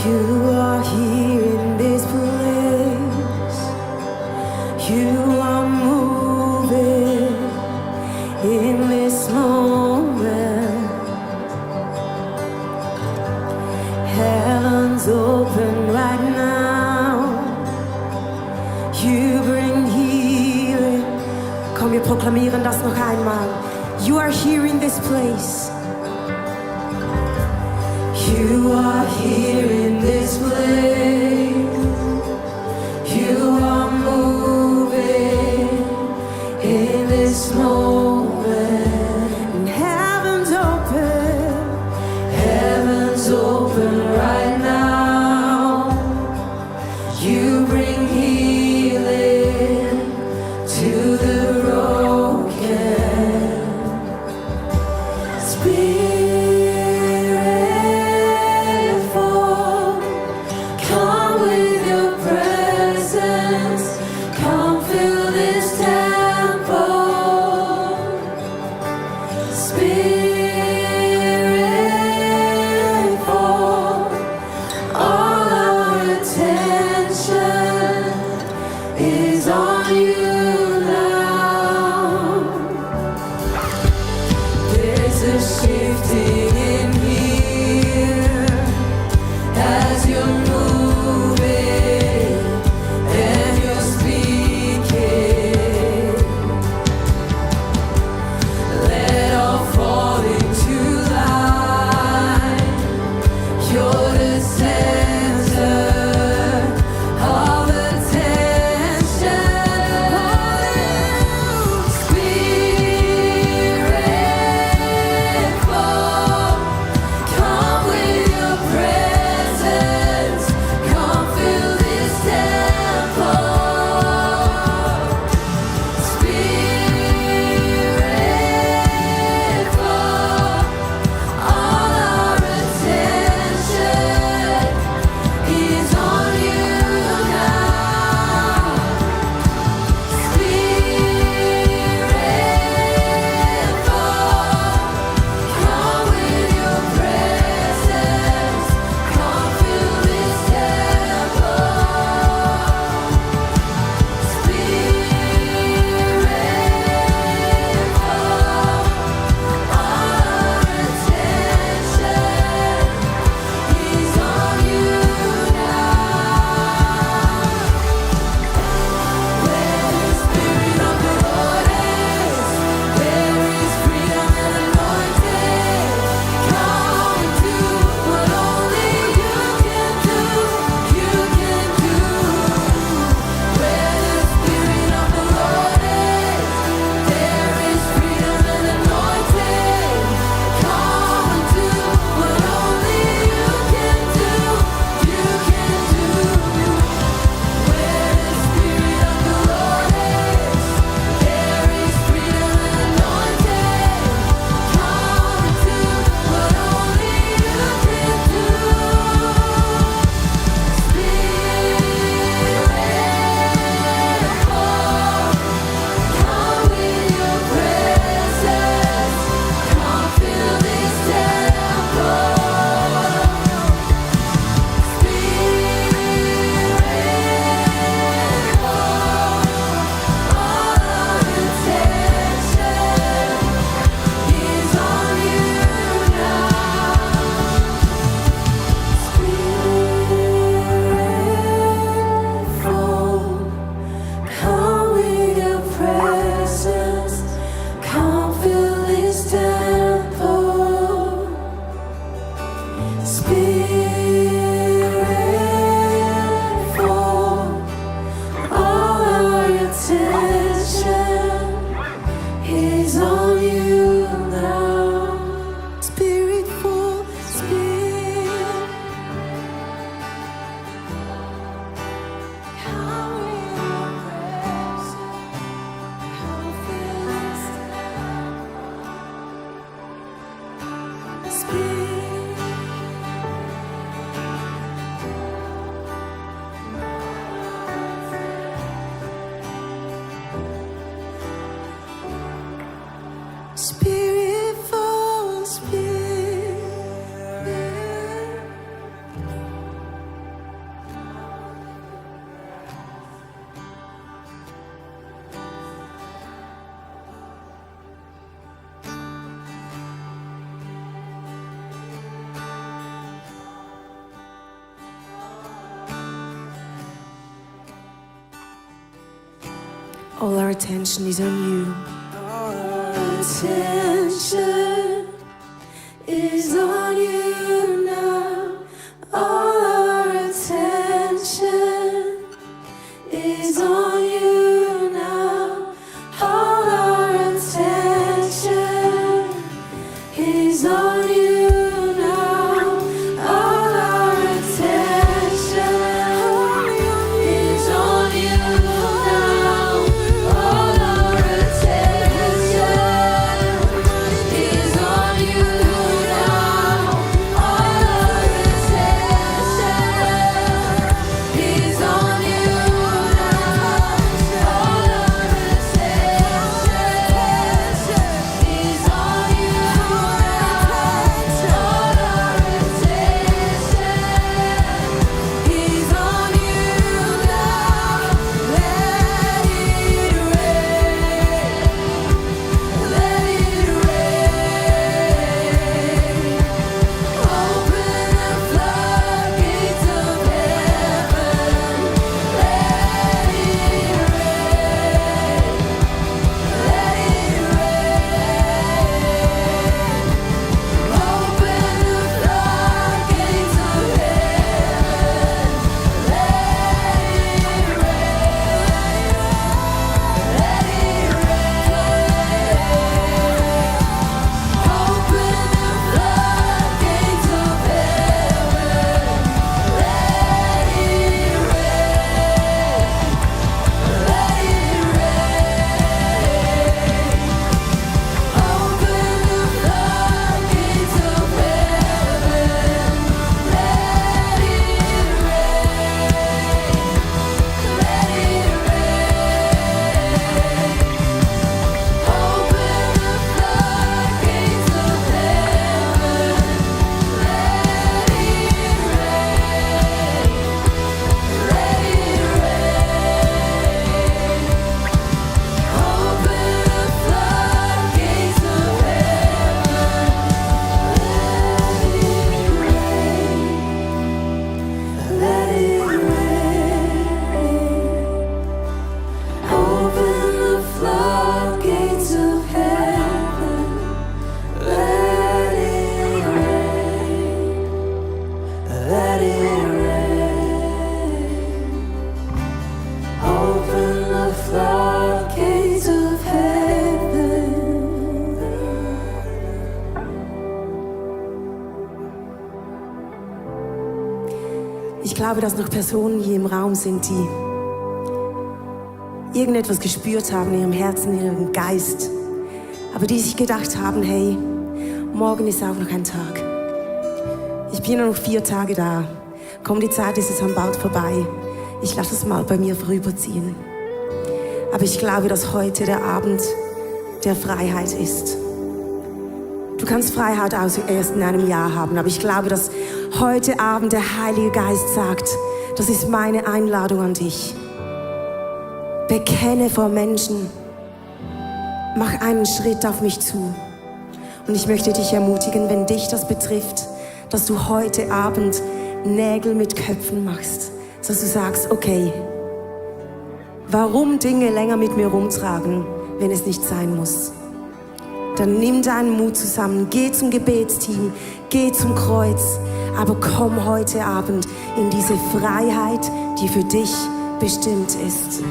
You are here in this place. You are moving in this moment. Heaven's open right now. You bring healing. Komm, wir proklamieren das noch einmal. You are here in this place. You are here in this place. You are moving in this moment. And heaven's open. Heaven's open right now. You bring healing to the broken. Spirit fall. Come with your presence. Come fill this temple. Spirit fall. All our attention is on you now. There's a shifting in here as you're moving and you're speaking. Let all fall into line. You're the center of attention. Spirit fall. Come with your presence. Come fill this temple. Spirit fall. All our attention All our attention is on you. All our attention is on you now. All our attention is on you now. All our attention is on you now. All our attention is on you now. All our attention is on you now. All our attention is on you now. All our attention is on you Ich glaube, dass noch Personen hier im Raum sind, die irgendetwas gespürt haben in ihrem Herzen, in ihrem Geist, aber die sich gedacht haben, hey, morgen ist auch noch ein Tag. Ich bin nur noch 4 Tage da. Komm, die Zeit ist es am bald vorbei. Ich lasse es mal bei mir vorüberziehen. Aber ich glaube, dass heute der Abend der Freiheit ist. Du kannst Freiheit erst in einem Jahr haben, aber ich glaube, dass heute Abend der Heilige Geist sagt, das ist meine Einladung an dich. Bekenne vor Menschen. Mach einen Schritt auf mich zu. Und ich möchte dich ermutigen, wenn dich das betrifft, dass du heute Abend Nägel mit Köpfen machst. Dass du sagst, okay, warum Dinge länger mit mir rumtragen, wenn es nicht sein muss? Dann nimm deinen Mut zusammen, geh zum Gebetsteam, geh zum Kreuz. Aber komm heute Abend in diese Freiheit, die für dich bestimmt ist.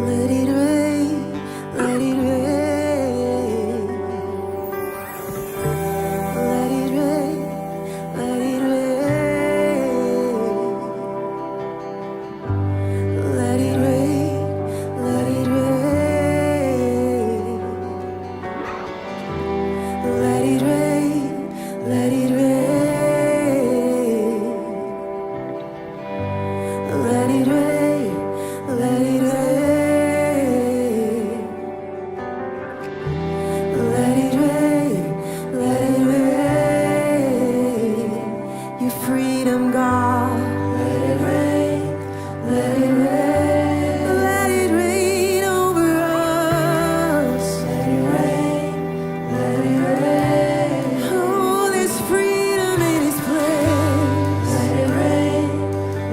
Let it rain, let it rain. Let it rain, let it rain. Let it rain, let it rain. Let it rain, let it rain. Let it rain, let it rain. Let it rain, let it rain. Your freedom, God. Let it rain, let it rain. Let it rain over us. Let it rain, let it rain. Oh, there's freedom in His place. Let it rain,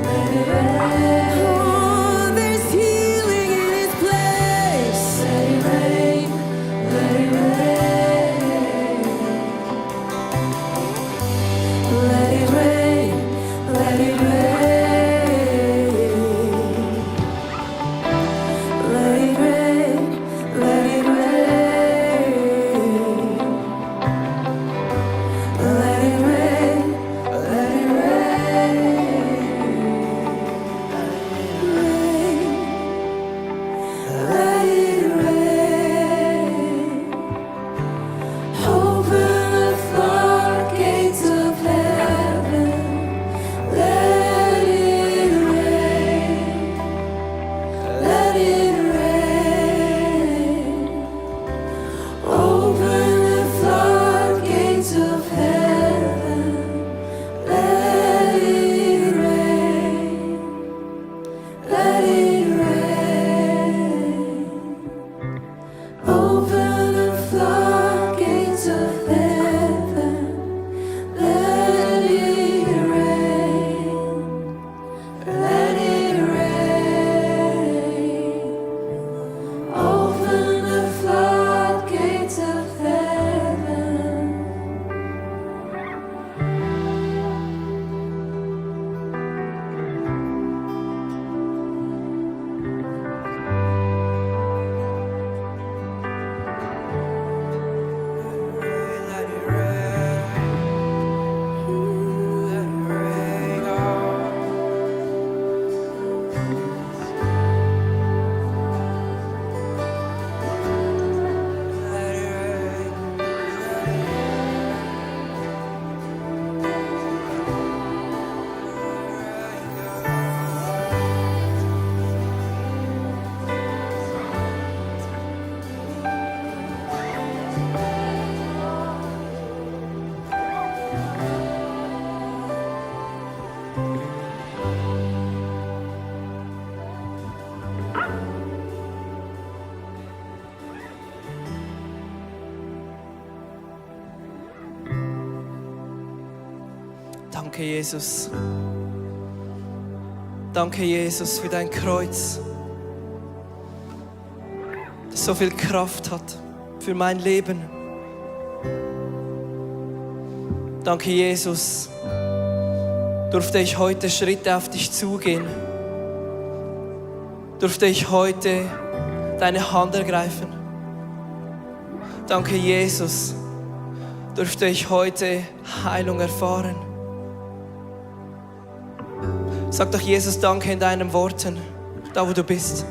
let it rain. Oh, there's healing in His place. Let it rain, let it rain. Let it rain, let it rain. Let it rain, let it rain. Let it rain, let it rain. Let it rain. Open the floodgates of heaven. Let it rain. Let it rain. Open the floodgates of heaven. Let it rain. Let it rain. Open the floodgates of heaven. Let it rain. Let it rain. Open the floodgates of heaven. Danke, Jesus. Danke, Jesus, für dein Kreuz, das so viel Kraft hat für mein Leben. Danke, Jesus, durfte ich heute Schritte auf dich zugehen. Durfte ich heute deine Hand ergreifen. Danke, Jesus, durfte ich heute Heilung erfahren. Sag doch Jesus Danke in deinen Worten, da wo du bist.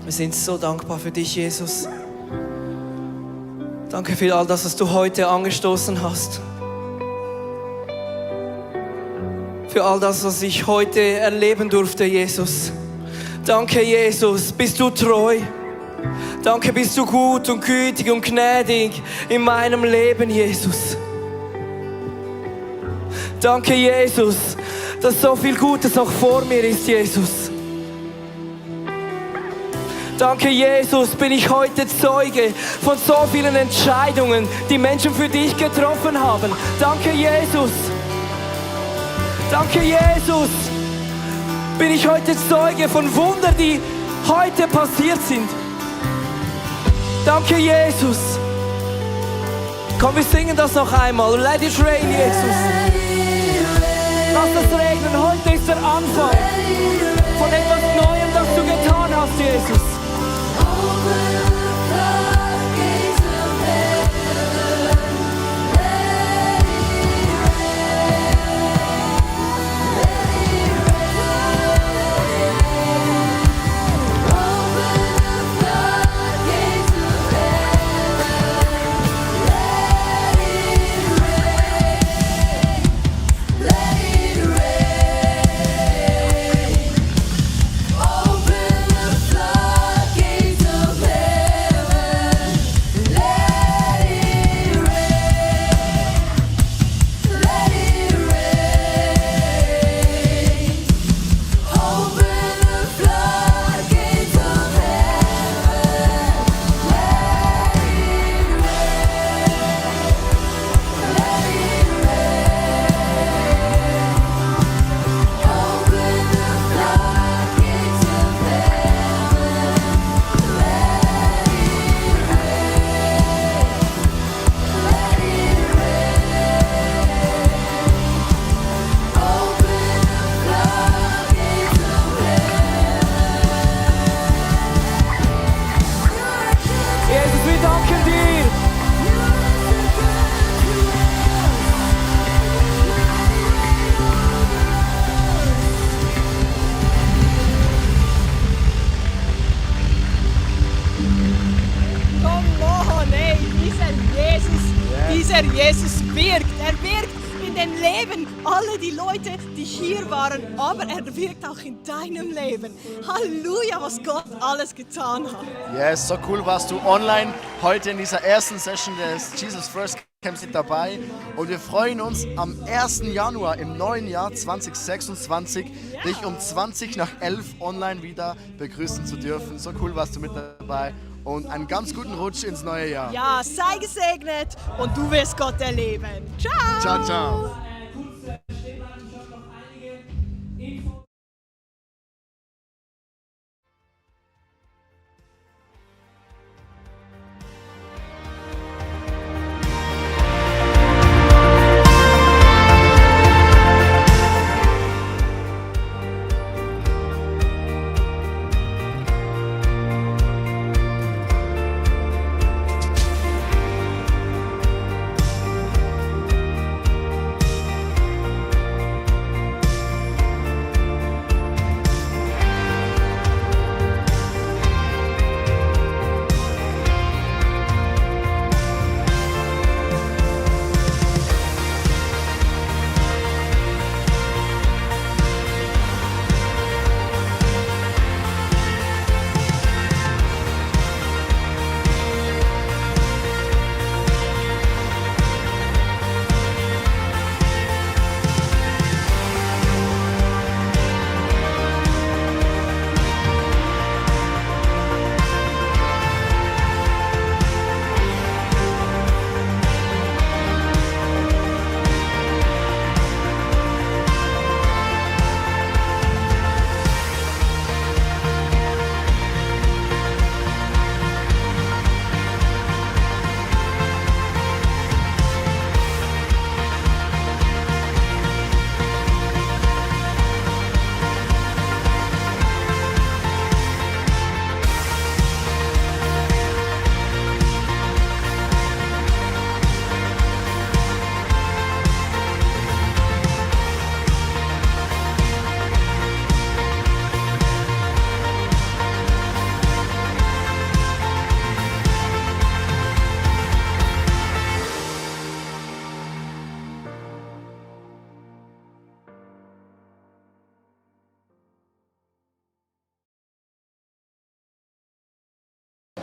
Wir sind so dankbar für dich, Jesus. Danke für all das, was du heute angestoßen hast. Für all das, was ich heute erleben durfte, Jesus. Danke, Jesus, bist du treu. Danke, bist du gut und gütig und gnädig in meinem Leben, Jesus. Danke, Jesus, dass so viel Gutes noch vor mir ist, Jesus. Danke, Jesus, bin ich heute Zeuge von so vielen Entscheidungen, die Menschen für dich getroffen haben. Danke, Jesus. Danke, Jesus. Bin ich heute Zeuge von Wundern, die heute passiert sind. Danke, Jesus. Komm, wir singen das noch einmal. Let it rain, Jesus. Lass es regnen. Heute ist der Anfang von etwas Neuem, das du getan hast, Jesus. Dieser Jesus wirkt. Er wirkt in den Leben aller die Leute, die hier waren, aber er wirkt auch in deinem Leben. Halleluja, was Gott alles getan hat. Yes, so cool warst du online heute in dieser ersten Session des Jesus First Camps mit dabei. Und wir freuen uns am 1. Januar im neuen Jahr 2026, dich um 20 nach 11 online wieder begrüßen zu dürfen. So cool warst du mit dabei. Und einen ganz guten Rutsch ins neue Jahr. Ja, sei gesegnet und du wirst Gott erleben. Ciao. Ciao, ciao.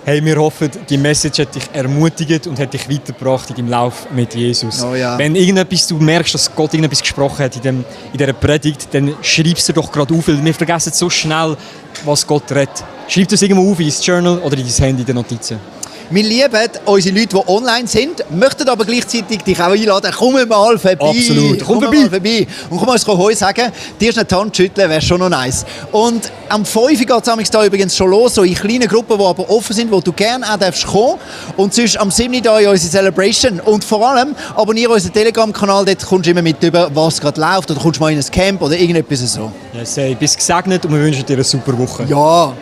Hey, wir hoffen, die Message hat dich ermutigt und hat dich weitergebracht in deinem Lauf mit Jesus. Oh ja. Wenn du merkst, dass Gott irgendetwas gesprochen hat in dieser Predigt, dann schreib es dir doch gerade auf, weil wir vergessen so schnell, was Gott redet. Schreib das irgendwo auf in dein Journal oder in dein Handy in den Notizen. Wir lieben unsere Leute, die online sind, möchten aber gleichzeitig dich auch einladen. Komm mal vorbei. Absolut. Komm mal vorbei. Und komm uns Heu sagen, dir ist eine Hand schütteln, wäre schon noch nice. Und am 5 geht es da übrigens schon los, so in kleinen Gruppen, die aber offen sind, wo du gerne auch kommen darfst. Und sonst am 7. da in unsere Celebration. Und vor allem abonniere unseren Telegram-Kanal, dort kommst du immer mit über, was gerade läuft. Oder kommst mal in ein Camp oder irgendetwas so. Yes, hey, bist gesegnet und wir wünschen dir eine super Woche. Ja.